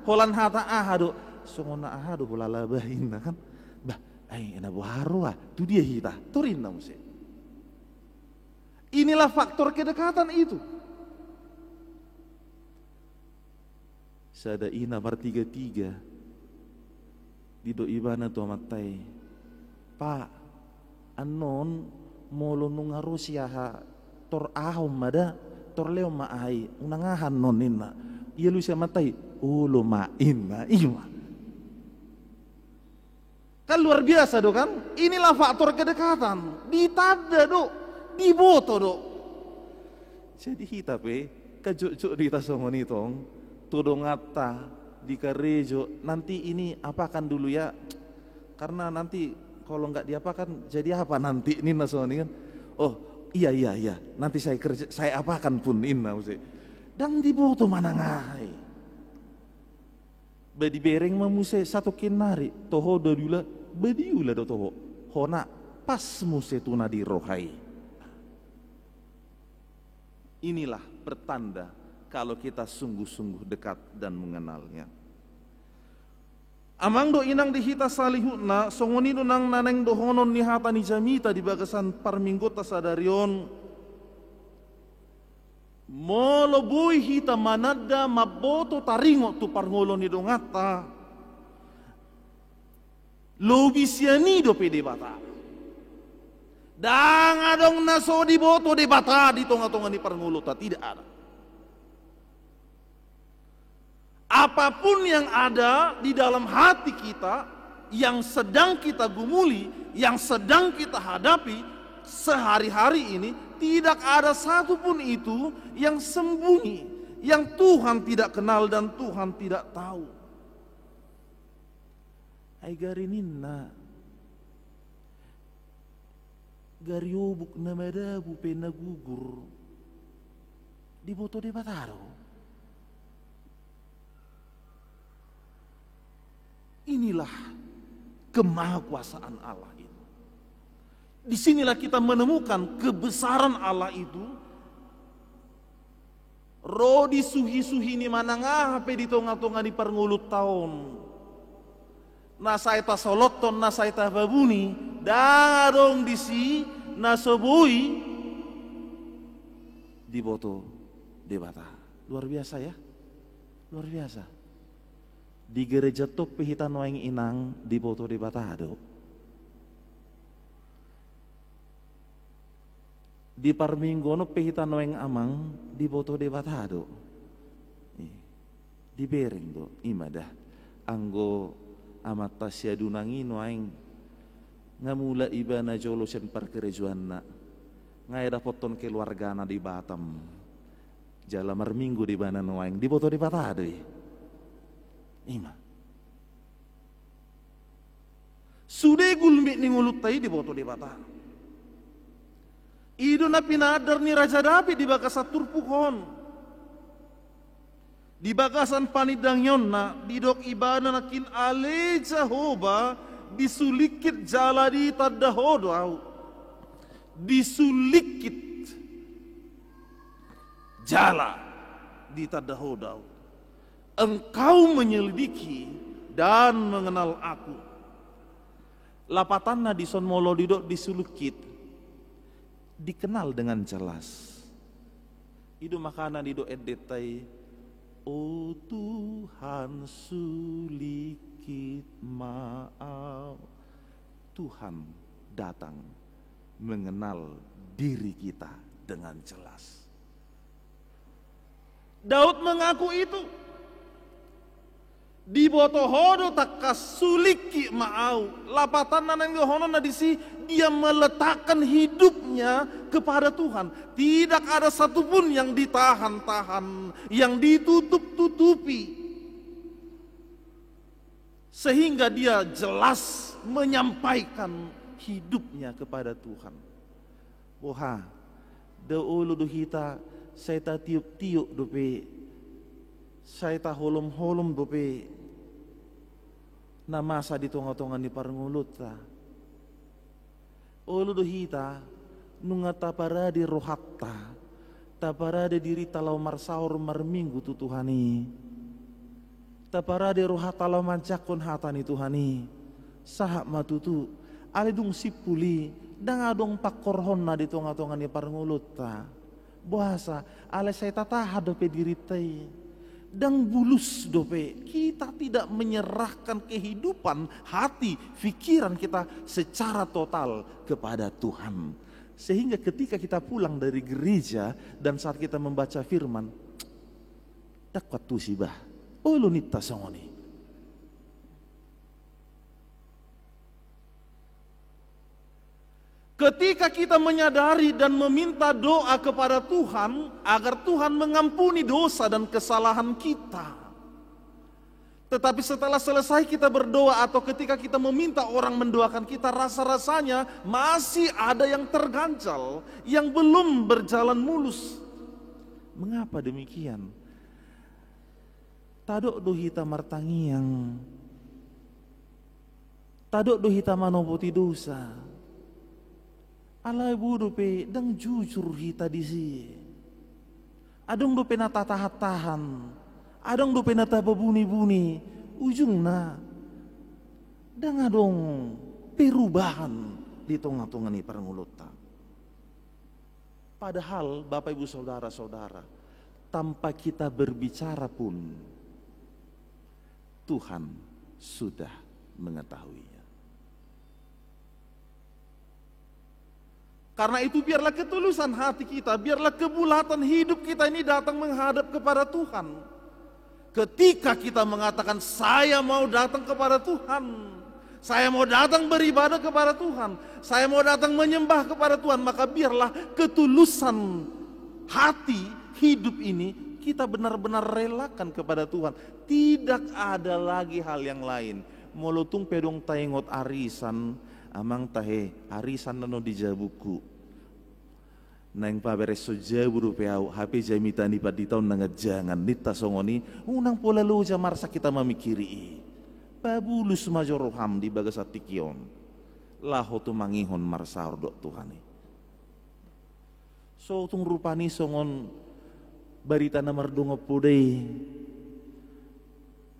Holan hata aha do. Songon na aha do hulala bah, inna kan. Bah, ai, na boha ro ah, tu dia hita. Tor inna muse. Inilah faktor kedekatan itu. Sada ina martiga-tiga, didok ibana tu amanta i, "Pak, annon molo nunga ro si aha, tor aha on ma da, tor lehon ma aha i, unang aha annon," ninna. Dialusi amanta i, "Olo ma," ninna, i ma. Kan luar biasa do kan? Inilah faktor kedekatan. Ditanda do, diboto do. Jadi hita pe, kan jotjot do hita songon i tong, tu donganta di karejo, "Nanti ini apakan dulu ya, karena nanti kalau nggak diapakan jadi apa nanti," ninna songon i kan. "Oh, iya, iya, iya, nanti saya kerja, saya apakan pun," ninna muse. Ndang diboto manang aha i. Ba dibereng ma muse satongkin nari, toho do diula, ba diula do toho. Hona pas muse tu na di roha i. Inilah pertanda kalau kita sungguh-sungguh dekat dan mengenalnya. Amang dohot inang di hita saluhutna, songon i do nang na naeng dohonon ni hata ni jamita di bagasan parmingguonta sadari on. Molo boi hita mananda mamboto taringot tu parngoluon ni donganta, lobi sian i dope Debata. Ndang adong na so diboto Debata di tonga-tonga ni parngoluonta, tidak ada. Apapun yang ada di dalam hati kita, yang sedang kita gumuli, yang sedang kita hadapi sehari-hari ini, tidak ada satu pun itu yang sembunyi, yang Tuhan tidak kenal dan Tuhan tidak tahu. Ai gari ninna, gari obuk na madabu pe na gugur, diboto Debata do. Inilah kemahakuasaan Allah itu. Di sinilah kita menemukan kebesaran Allah itu. Ro di suhi-suhi ni manang aha pe di tonga-tonga ni parngoluonta on, na sai tasolothon, na sai tapabuni, ndang adong disi na so boi diboto Debata. Luar biasa ya. Luar biasa. Di gereja on pe hita nuaeng, inang, diboto Debata do. Di parmingguon on pe hita nuaeng, amang, diboto Debata do. I, dibereng do, i ma da. Anggo amanta si Adunang i nuaeng, nga mulak ibana jolo sian parkarejoanna, nga dapothon keluargana di Batam. Jala marminggu do ibana nuaeng, diboto Debata do i. I ma. Sude gulmit ni ngolunta i diboto Debata. I do na pinaandar ni Raja Daud di bagasan turpuk on. Di bagasan panindangionna, didok ibana nangkin, "Ale Jahowa, disulingkit jala ditanda Ho do ahu." Disulingkit jala ditanda Ho do ahu. Engkau menyelidiki dan mengenal aku. Lapatanna dison molo didok disulingkit, dikenal dengan jelas. I do makana didok endenta i, "O Tuhan, sulingkit ma au." Tuhan datang mengenal diri kita dengan jelas. Daud mengaku itu. Diboto Ho do tangkas, sulingkit ma au. Lapatanna naeng dohononna disi, dia meletakkan hidupnya kepada Tuhan. Tidak ada satupun yang ditahan-tahan, yang ditutup-tutupi. Sehingga dia jelas menyampaikan hidupnya kepada Tuhan. Boha, da olo do hita sai tatiop-tiop dope, sai taholom-holom dope na masa di tonga-tonga ni parngoluonta. Olo do hita, nunga taparade rohanta, taparade dirinta laho marsaor marminggu tu Tuhan i. Taparade rohanta laho manjangkon hata ni Tuhan i. Sahat ma tutu, alai dung simpul i, Ndang adong pangkorhonna di tonga-tonga ni parngoluonta. Boasa? Alai sai tatahan dope dirinta i. Ndang bulus dope. Kita tidak menyerahkan kehidupan, hati, pikiran kita secara total kepada Tuhan. Sehingga ketika kita pulang dari gereja dan saat kita membaca firman, ndang kuantusi bah. Olo ninta songon i. Ketika kita menyadari dan meminta doa kepada Tuhan agar Tuhan mengampuni dosa dan kesalahan kita. Tetapi setelah selesai kita berdoa atau ketika kita meminta orang mendoakan kita, rasa-rasanya masih ada yang terganjal, yang belum berjalan mulus. Mengapa demikian? Tadok do hita martangiang. Tadok do hita manopoti dosa. Alai boi dope ndang jujur hita disi. Adong dope na tatahan-tahan. Adong dope na tapabuni-buni. Ujungna ndang adong perubahan di tonga-tonga ni parngoluonta. Padahal, Bapak, Ibu, saudara-saudara, tanpa kita berbicara pun, Tuhan sudah mengetahuinya. Karena itu, biarlah ketulusan hati kita, biarlah kebulatan hidup kita ini datang menghadap kepada Tuhan. Ketika kita mengatakan, "Saya mau datang kepada Tuhan, saya mau datang beribadah kepada Tuhan, saya mau datang menyembah kepada Tuhan," maka biarlah ketulusan hati hidup ini kita benar-benar relakan kepada Tuhan. Tidak ada lagi hal yang lain. Molo tung pe adong taingot arisan, amang tahe, arisan na di jabungku. Naeng pabereshon jabu dope ahu, hape jamita ni pandita on na ganjangan, ninta songon i, unang pola loja marsak hita mamingkiri i. Pabulus ma jo roham di bagasan tingki on. Laho tumangihon marsaor dohot Tuhan i. So tung rupani songon barita na mardongan poda i.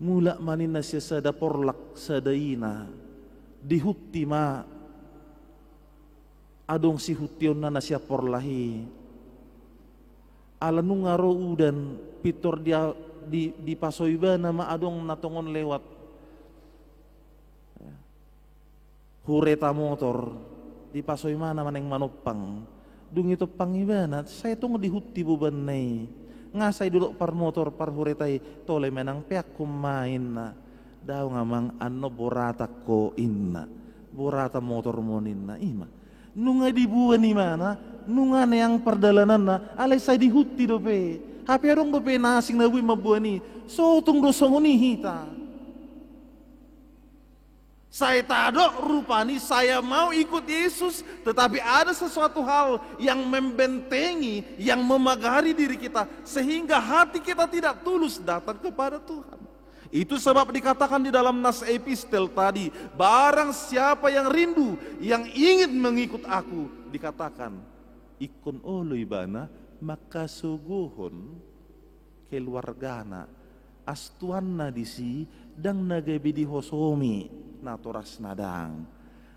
Mulak ma ninna sian sada porlak, sada ina. Dihunti ma adong sihuntionna na sian porlak i. Ala nunga ro udan, pintor dia, di, dipaso ibana ma adong na tongon lewat. Ya. Hureta motor, dipaso ibana ma naeng manompang. Dung itompang ibana, sai tung dihunti bobanna i. Nga sai didok parmotor, parhureta i, tole ma nang peakku ma inna. Daong amang, annon boratan ho inna. Boratan motormu ninna, i ma. Nunga diboan ibana, nunga neang pardalananna, alai sai dihunti dope. Hape adong dope na asing na boi mamboan i. So tung do songon i hita. Sai tadok rupani, saya mau ikut Yesus, tetapi ada sesuatu hal yang membentengi, yang memagari diri kita, sehingga hati kita tidak tulus datang kepada Tuhan. Itu sebab dikatakan di dalam nas epistel tadi, barang siapa yang rindu, yang ingin mengikut aku, dikatakan, ingkon olo ibana mangkasogohon keluargana. Astuanna disi, ndang na gabe dihosomi natorasna, ndang.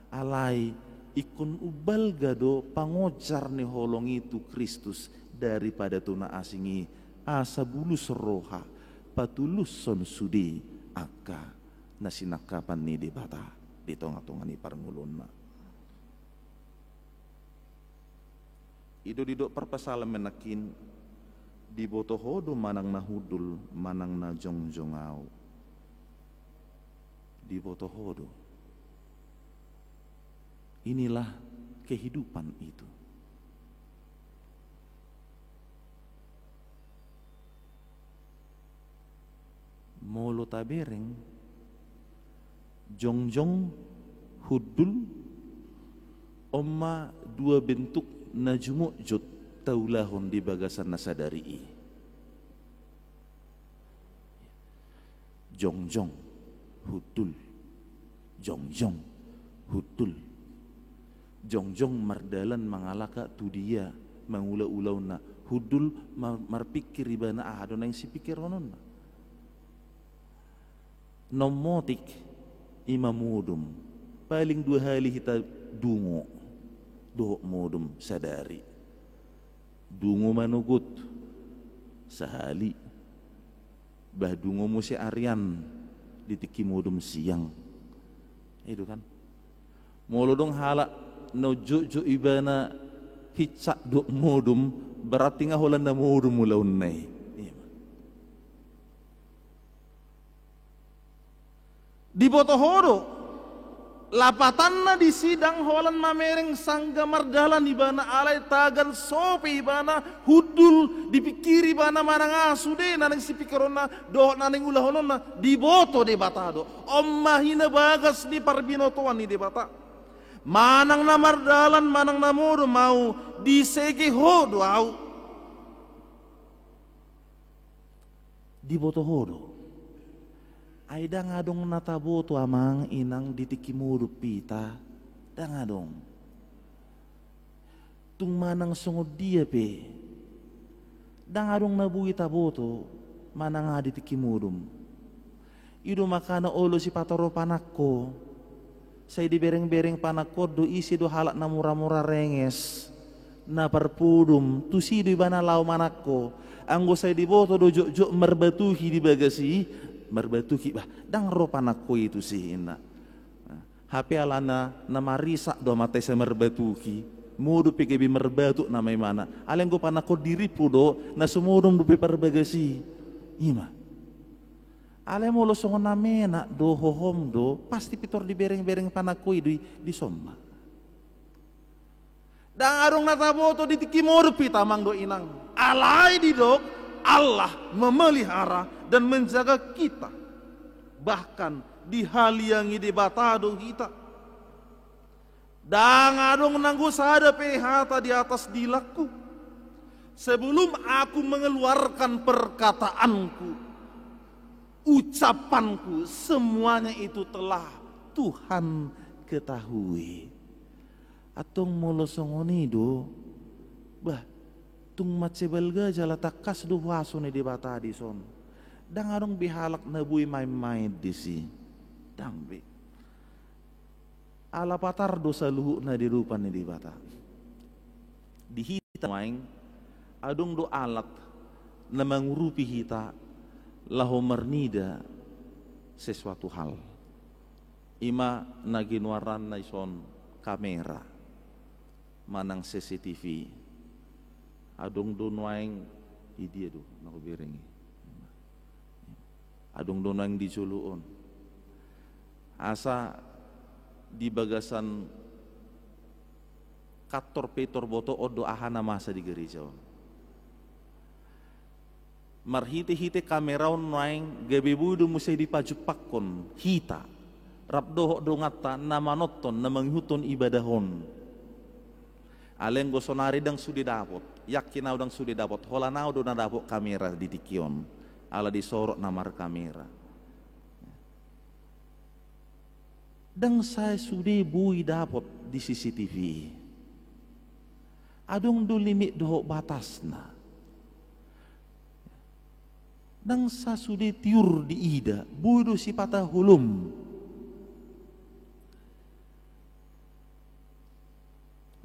Alai, ingkon umbalga do pangonjar ni holong i tu Kristus daripada tu na asing i, asa bulus roha, patulushon sude angka na sinangkapan ni Debata di tonga-tonga ni parngoluonna. I do didok parpsalmen nangkin, diboto ho do manang na hundul, manang na jongjong ahu. Diboto ho do. Inilah kehidupan itu. Molo tabereng, jongjong, hundul, on ma dua bentuk na jumotjot taulahon di bagasan na sadari i. Jongjong, hundul. Jongjong, hundul. Jongjong mardalan mangalangka tu dia, mangula ulaonna. Hundul mar-, marpingkir ibana aha do naeng sipingkirononna. Nommotik i ma modom. Paling dua hali hita dungo. dohot modom sadari. Dungo manogot sahali, bah dungo muse arian di tingki modom siang. I do kan. Molo adong halak na jotjot ibana hinsat dohot modom, berarti nga holan na modom ulaonna i. Ima. Diboto ho do, lapatanna disi ndang holan mamereng sangga mardalan ibana, alai tagan so pe ibana hundul dipingkiri ibana manang aha sude na naeng sipingkironna dohot na naeng ulahononna, diboto Debata do. On ma hinabagas ni parbinotoan ni Debata. Manang na mardalan manang na modom ahu, disege ho do ahu. Diboto ho do. Ai ndang adong na taboto amang inang di tingki modom hita, ndang adong. Tung manang songon dia pe, ndang adong na boi taboto manang aha di tingki modom. I do makana olo sipata ro panangko, sai diberengbereng panangko on do ise do halak na muramura renges, na parpudum, tusi do ibana laho manangko. Anggo sai diboto do jotjot marbatuhi di bagas i, marbatuhi, bah, ndang ro panangko i tusi, inna. Hape alana na marisak do amanta i sai marbatuhi, modom pe gabe marbatuk nama imana. Alai anggo panangko on dirimpu do, na so modom dope parbagas i. Ima. Alai molo songon na menak do, hohom do, pasti pintor diberengbereng panangko i do i, dison ma. Ndang adong na taboto di tingki modom hita amang dohot inang. Alai didok, Allah memelihara dan menjaga kita. Bahkan dihaliangi Debata do hita. Ndang adong nanggo sada pe hata di atas dilangku. Sebelum aku mengeluarkan perkataanku, ucapanku, semuanya itu telah Tuhan ketahui. Antong molo songon i do, bah, tung mansai balga jala tangkas do huaso ni Debata dison. Ndang adong be halak na boi main-main disi. Ndang be. Ala patar do saluhutna di adopan ni Debata. Di hita nuaeng, adong do alat na mangurupi hita laho marnida sesuatu hal. Ima na ginoaranna ison kamera manang C C T V. Adong do nuaeng, i dia do na hubereng i. Adong do nuaeng di jolo on. Asa di bagasan kantor pe tarboto on do aha na masa di gareja on. Marhitehite kamera on nuaeng gabe boi do muse dipajumpakkon hita rap dohot donganta na manonton, na mangihuthon ibadah on. Alai anggo sonari ndang sude dapot, yakin ahu ndang sude dapot, holan ahu do na dapot kamera di tingki on, ala disorot na markamera. Ndang sai sude boi dapot di C C T V i. Adong do limit dohot batasna. Ndang sai sude tiur diida, boi do sipata holom.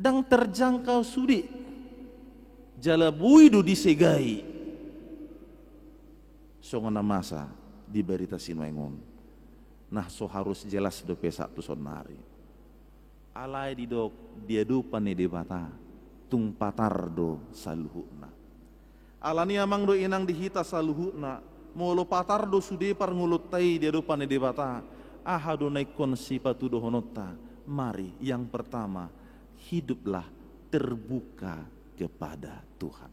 Ndang terjangkau sude, jala boi do disegai. Songon na masa di barita sinuaeng on. Nah, so harus jelas dope sahat tu sonari. Alai didok di adopan ni Debata, tung patar do saluhutna. Alani amang dohot inang di hita saluhutna, molo patar do sude parngoluonta i di adopan ni Debata, aha do na ingkon sipatudohononta? Mari, yang pertama, hiduplah terbuka kepada Tuhan.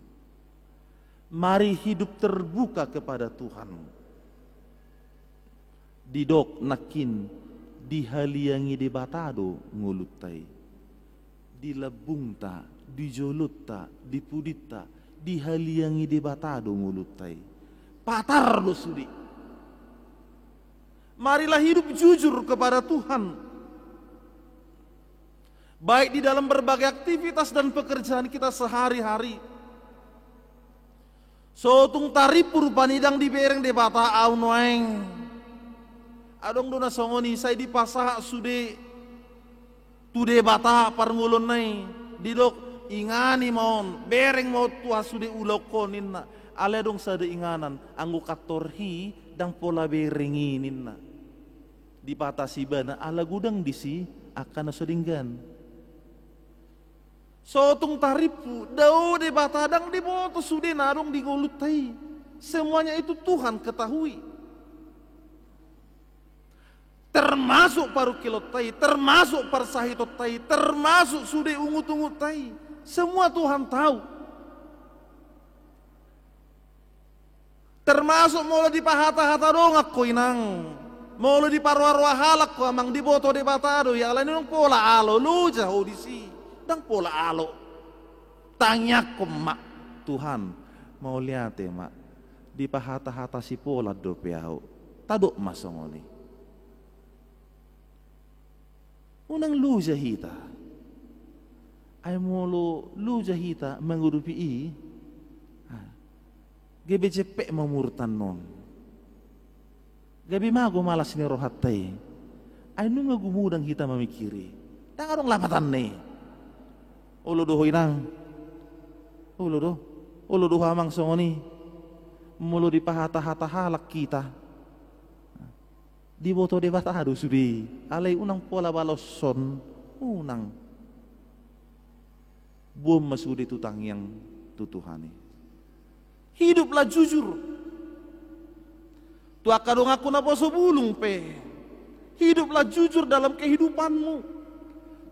Mari hidup terbuka kepada Tuhan. Didok nangkin, dihaliangi Debata do ngolunta i. Di lambungta, di jolonta, di pudinta, dihaliangi Debata do ngolunta i. Patar do sude. Marilah hidup jujur kepada Tuhan. Baik di dalam berbagai aktivitas dan pekerjaan kita sehari-hari. So tung tarimpu rupani ndang dibereng Debata ahu nuaeng. Adong do na songon i, sai dipasahat sude tu Debata parngoluonna i. Didok, ingani ma on, bereng ma on tu aha sude ulaonhon ninna. Alai adong sada inganan, anggo kantor i ndang pola bereng i ninna. Dipatasi ibana ala godang disi angka na so denggan. Sotung tarimpu, dao Debata ndang diboto sude na adong di ngolunta i. Semuanya itu Tuhan ketahui. Termasuk parungkilonta i, termasuk parsahitonta i, termasuk sude ungut-ungunta i. Semua Tuhan tahu. Termasuk molo dipahatahata dongan ho inang, molo diparoaroa halak ho amang, diboto Debata do i, alani ndang pola alo, loja ho disi, ndang pola alo. Tangiangkon ma, Tuhan, mauliate ma, dipahatahata sipolan dope ahu, tadok ma songon i. Unang loja hita. Ai molo loja hita mangudupi i, ah, gabe jempek ma umurta annon. Gabe mago ma las ni rohanta i. Ai nunga gumodang hita mamingkiri. Ndang adong lapatanna i. Olo do ho inang. Olo do. Olo do ho amang songon i. Molo dipahatahata halak hita. Diboto Debata do sude i, alai unang pola baloshon, unang. Boan ma sude tu tangiang tu Tuhan i. Hiduplah jujur. Tu angka donganku naposo bulung pe, hiduplah jujur dalam kehidupanmu.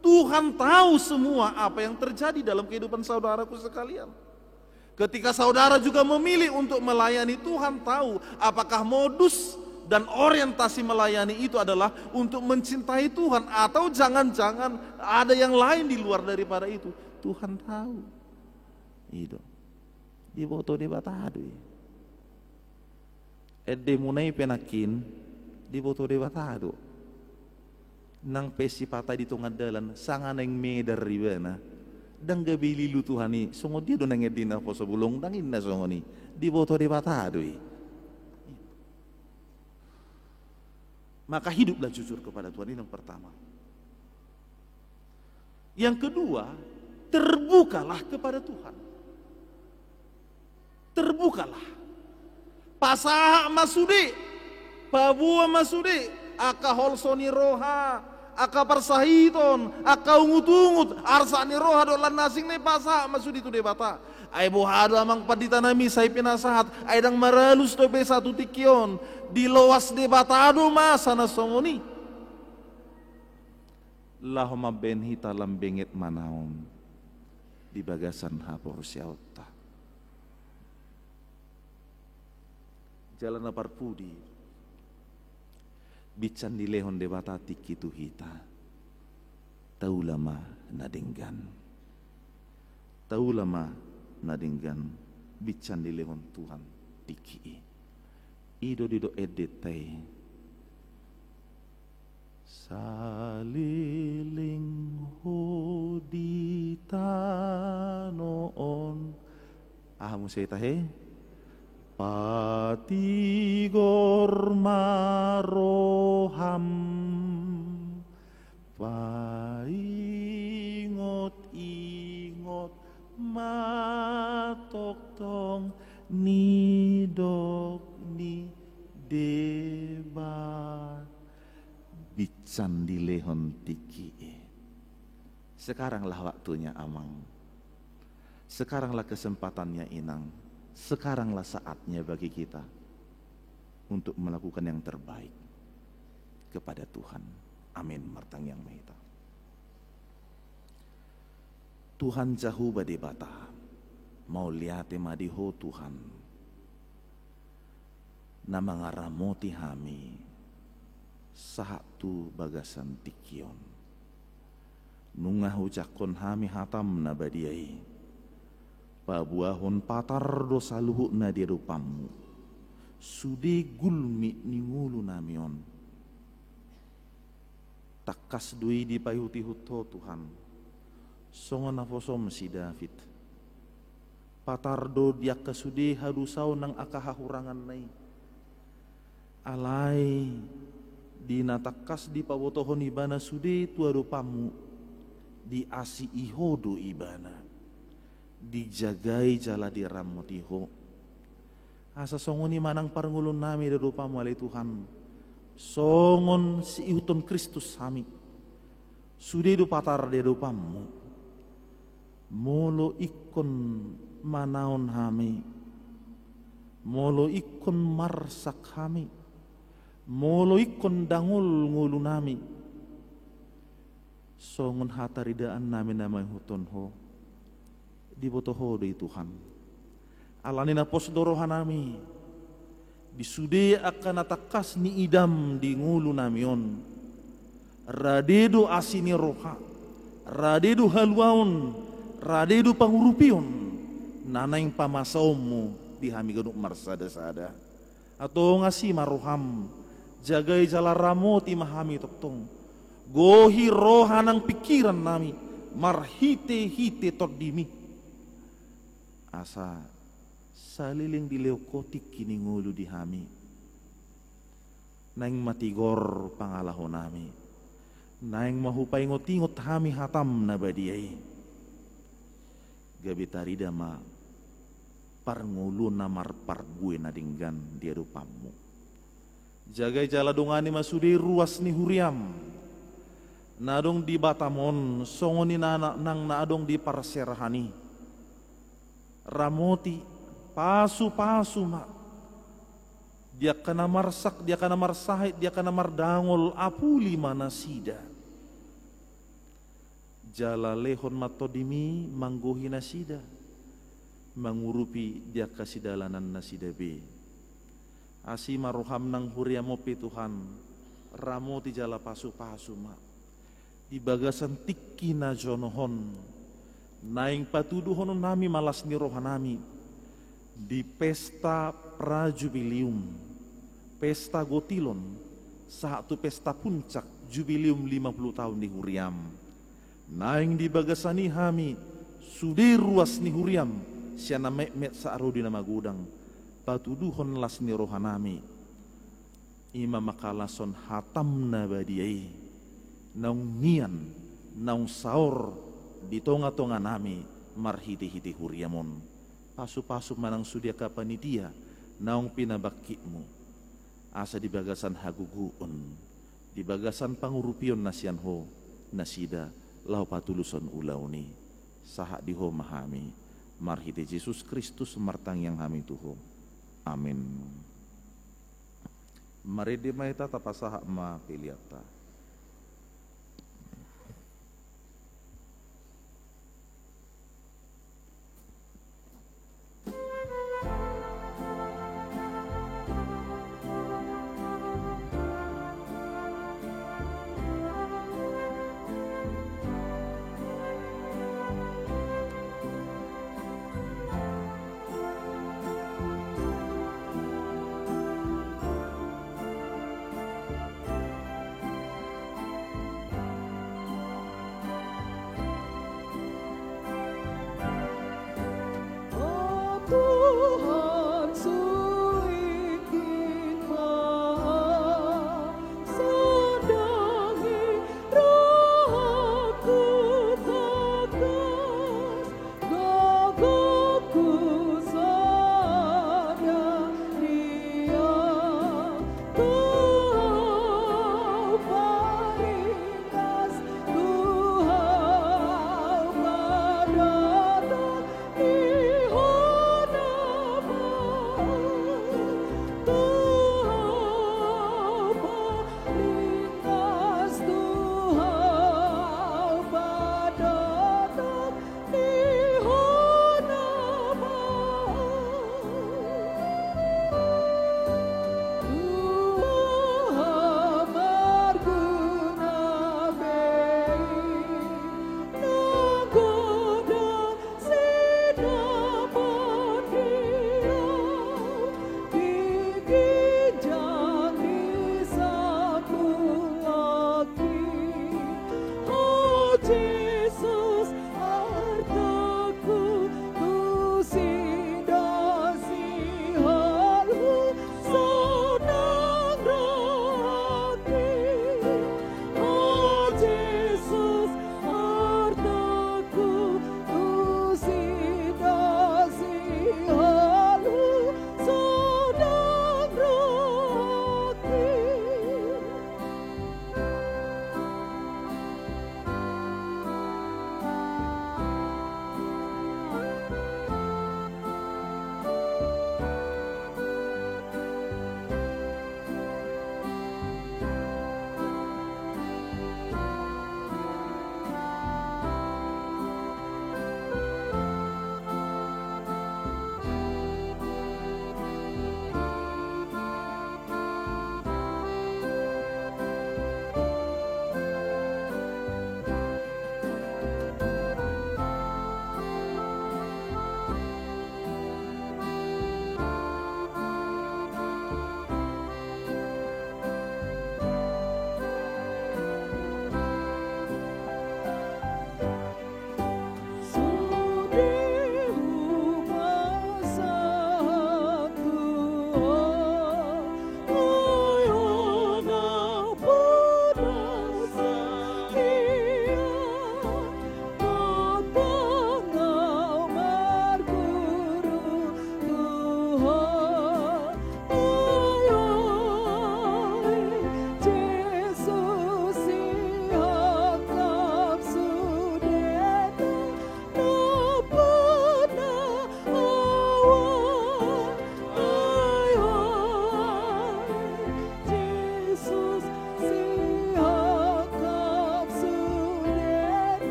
Tuhan tahu semua apa yang terjadi dalam kehidupan saudaraku sekalian. Ketika saudara juga memilih untuk melayani, Tuhan tahu apakah modus dan orientasi melayani itu adalah untuk mencintai Tuhan, atau jangan-jangan ada yang lain di luar daripada itu. Tuhan tahu. I do. Diboto Debata do i. Endemuna i pe nangkin, diboto Debata do. Nang pe sipata di tonga dalan, sanga naeng medar ibana. Ndang gabe lilu Tuhan i, songon dia do nang ende naposo bulung, ndang ninna songon i. Diboto Debata do i. Maka hiduplah jujur kepada Tuhan, ini yang pertama. Yang kedua, terbukalah kepada Tuhan. Terbukalah. Pasahat ma sude, paboa ma sude, angka holso ni roha, angka parsahiton, angka ungut-ungut, arsak ni roha dohot las ni asing na i, pasahat ma sude tu Debata. Ai boha do amang pandita nami sai pinasahat, ai ndang maralus dope sahat tu tingki on, diloas Debata do masa na songon i. Laho mambahen hita lam benget manaon di bagasan haporseaonta. Jala na parpudi, binsan dilehon Debata tingki tu hita. Taula ma na denggan. Taula ma na denggan, binsan dilehon Tuhan tingki i. I do didok endenta i. Saleleng ho di tano on. Aha muse tahe? Patigor ma roham, paingot-ingot ma tongtong nidok ni Debata. Binsan dilehon tingki i. Sekaranglah waktunya, Amang. Sekaranglah kesempatannya, Inang. Sekaranglah saatnya bagi kita untuk melakukan yang terbaik kepada Tuhan. Amin. Martangiang ma hita. Tuhan Jahowa Debata, mauliate ma di Ho Tuhan, na mangaramoti hami sahat tu bagasan tingki on. Nunga hujangkon hami hataM na badia i, paboahon patar do saluhutna di adopanMu sude gulmit ni ngolu nami on. Tangkas do i dipaihut-ihut Ho Tuhan, songon naposoM si David. Patar do di angka sude hadosaon nang angka hahuranganna i. Alai di na tangkas dipabotohon ibana sude tu adopanMu, Diasihi Ho do ibana, dijagai jala diramoti Ho. Asa songon i ma nang parngoluonnami di adopanMu ale Tuhan, songon siihuthon Kristus hami, sude do patar di adopanMu. Molo ingkon manaon hami, molo ingkon marsak hami, molo ingkon dangol ngolunami, songon hataridaannami na mangihuthon Ho, diboto Ho do i Tuhan. Alani na pos do rohanami di sude angka na tangkas niidaM di ngolunami on. Rade do asi ni roha, rade do haluaon, rade do pangurupion na naeng pamasaonMu di hami ganup marsadasada. Antong asi ma rohaM, jagai jala ramoti ma hami tongtong. Gohi roha nang pingkirannami marhitehite TondiMi. Asa saleleng dilehon Ho tingki ni ngolu di hami, naeng ma tigor pangalahonami, naeng ma hupaingotingot hami hataM na badia i. Gabe tarida ma parngoluon na marparbue na denggan di adopanMu. Jagai jala dongani ma sude ruas ni huriaM na adong di Batam on, songon i na, na, nang na adong di parserahan i. Ramoti, pasupasu ma. Di angka na marsak, di angka na marsahit, di angka na mardangol, apuli ma nasida. Jala lehon ma TondiMi manggohi nasida, mangurupi di angka sidalanannasida be. Asi ma rohaM nang huriaM on pe Tuhan, ramoti jala pasupasu ma. Di bagasan tingki na jonohon, naeng patuduhononnami ma las ni rohanami di pesta prajubilium, pesta gotilon, sahat tu pesta puncak jubilium lima pulu taon ni huriaM. Naeng di bagasan i hami, sude ruas ni huriaM, sian na metmet sahat ro di na magodang, patuduhon las ni rohanami. I ma mangkalashon hataM na badia i, naung mian, naung saor di tongatonganami marhitehite huriaM on. Pasupasu ma nang sude angka panitia naung pinabangkitMu, asa di bagasan hagogoon, di bagasan pangurupion na sian Ho nasida laho patulushon ulaon i. Sahat di Ho ma hami, marhite Jesus Kristus martangiang hami tu Ho. Amin. Marende ma hita, tapasahat ma peleanta.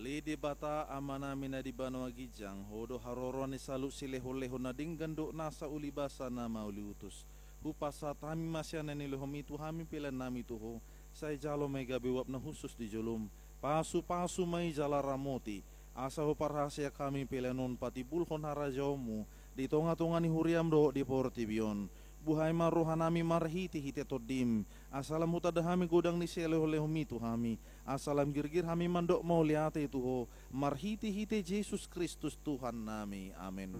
Ale Debata Amanami na di banua ginjang, Ho do haroroan ni saluhut silehonlehon na denggan dohot nasa uli basa na mauliutus. Hupasahat hami ma sian na nilehonMi tu hami peleannami tu Ho, sai jalo ma i gabe uap na hushus di joloM. Pasupasu ma i jala ramoti, asa huparhaseang hami pelean on patimbulhon harajaonMu di tongatonga ni huriaM dohot di portibi on. Buhai ma rohanami marhitehite TondiM, asa lam hutanda hami godang ni silehonlehonMi tu hami, asa lam girgir hami mandok mauliate tu Ho, marhitehite Jesus Kristus Tuhannami. Amen.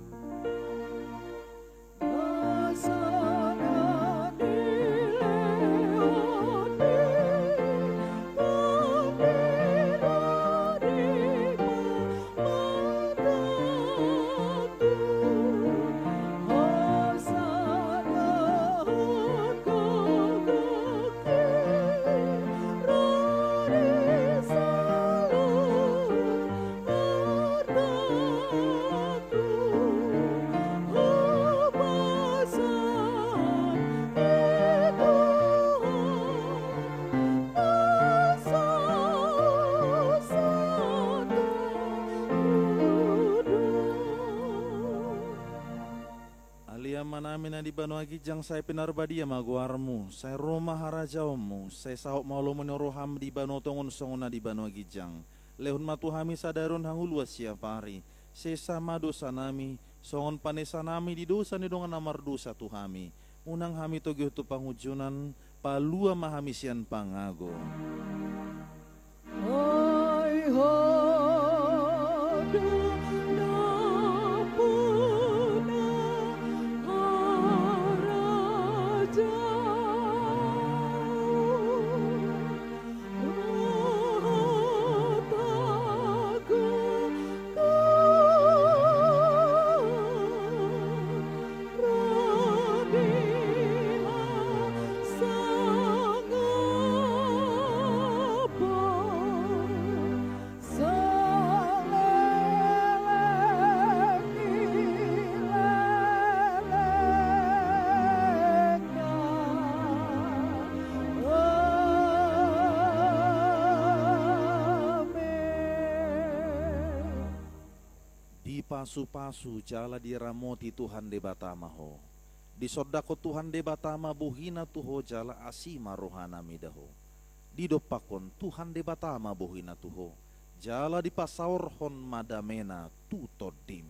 Ale Amanami na di banua ginjang, sai pinarbadia ma goarMu, sai ro ma harajaonMu, sai saut ma lomo ni rohaM di banua tonga on songon na di banua ginjang. Lehon ma tu hami sadari on hangoluan siapari, sesa ma dosanami, songon panesanami di dosa ni dongan na mardosa tu hami. Unang hami togihon tu pangunjunan, palua ma hami sian pangago. Ai Ho do nampuna harajaon, Dipasupasu jala diramoti Tuhan Debata ma ho. Disondangkon Tuhan Debata ma bohiNa tu ho jala asi ma rohaNa mida ho. Didompakkon Tuhan Debata ma bohiNa tu ho, jala dipasaorhon ma dameNa tu tondim.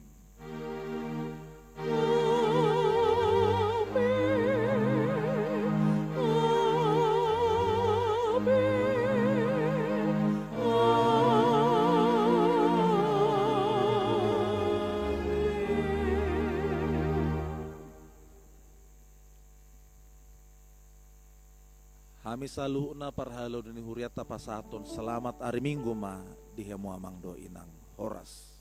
Hami saluhutna parhalado ni hurianta pasahathon selamat ari Minggu ma di hamu amang dohot inang. Horas.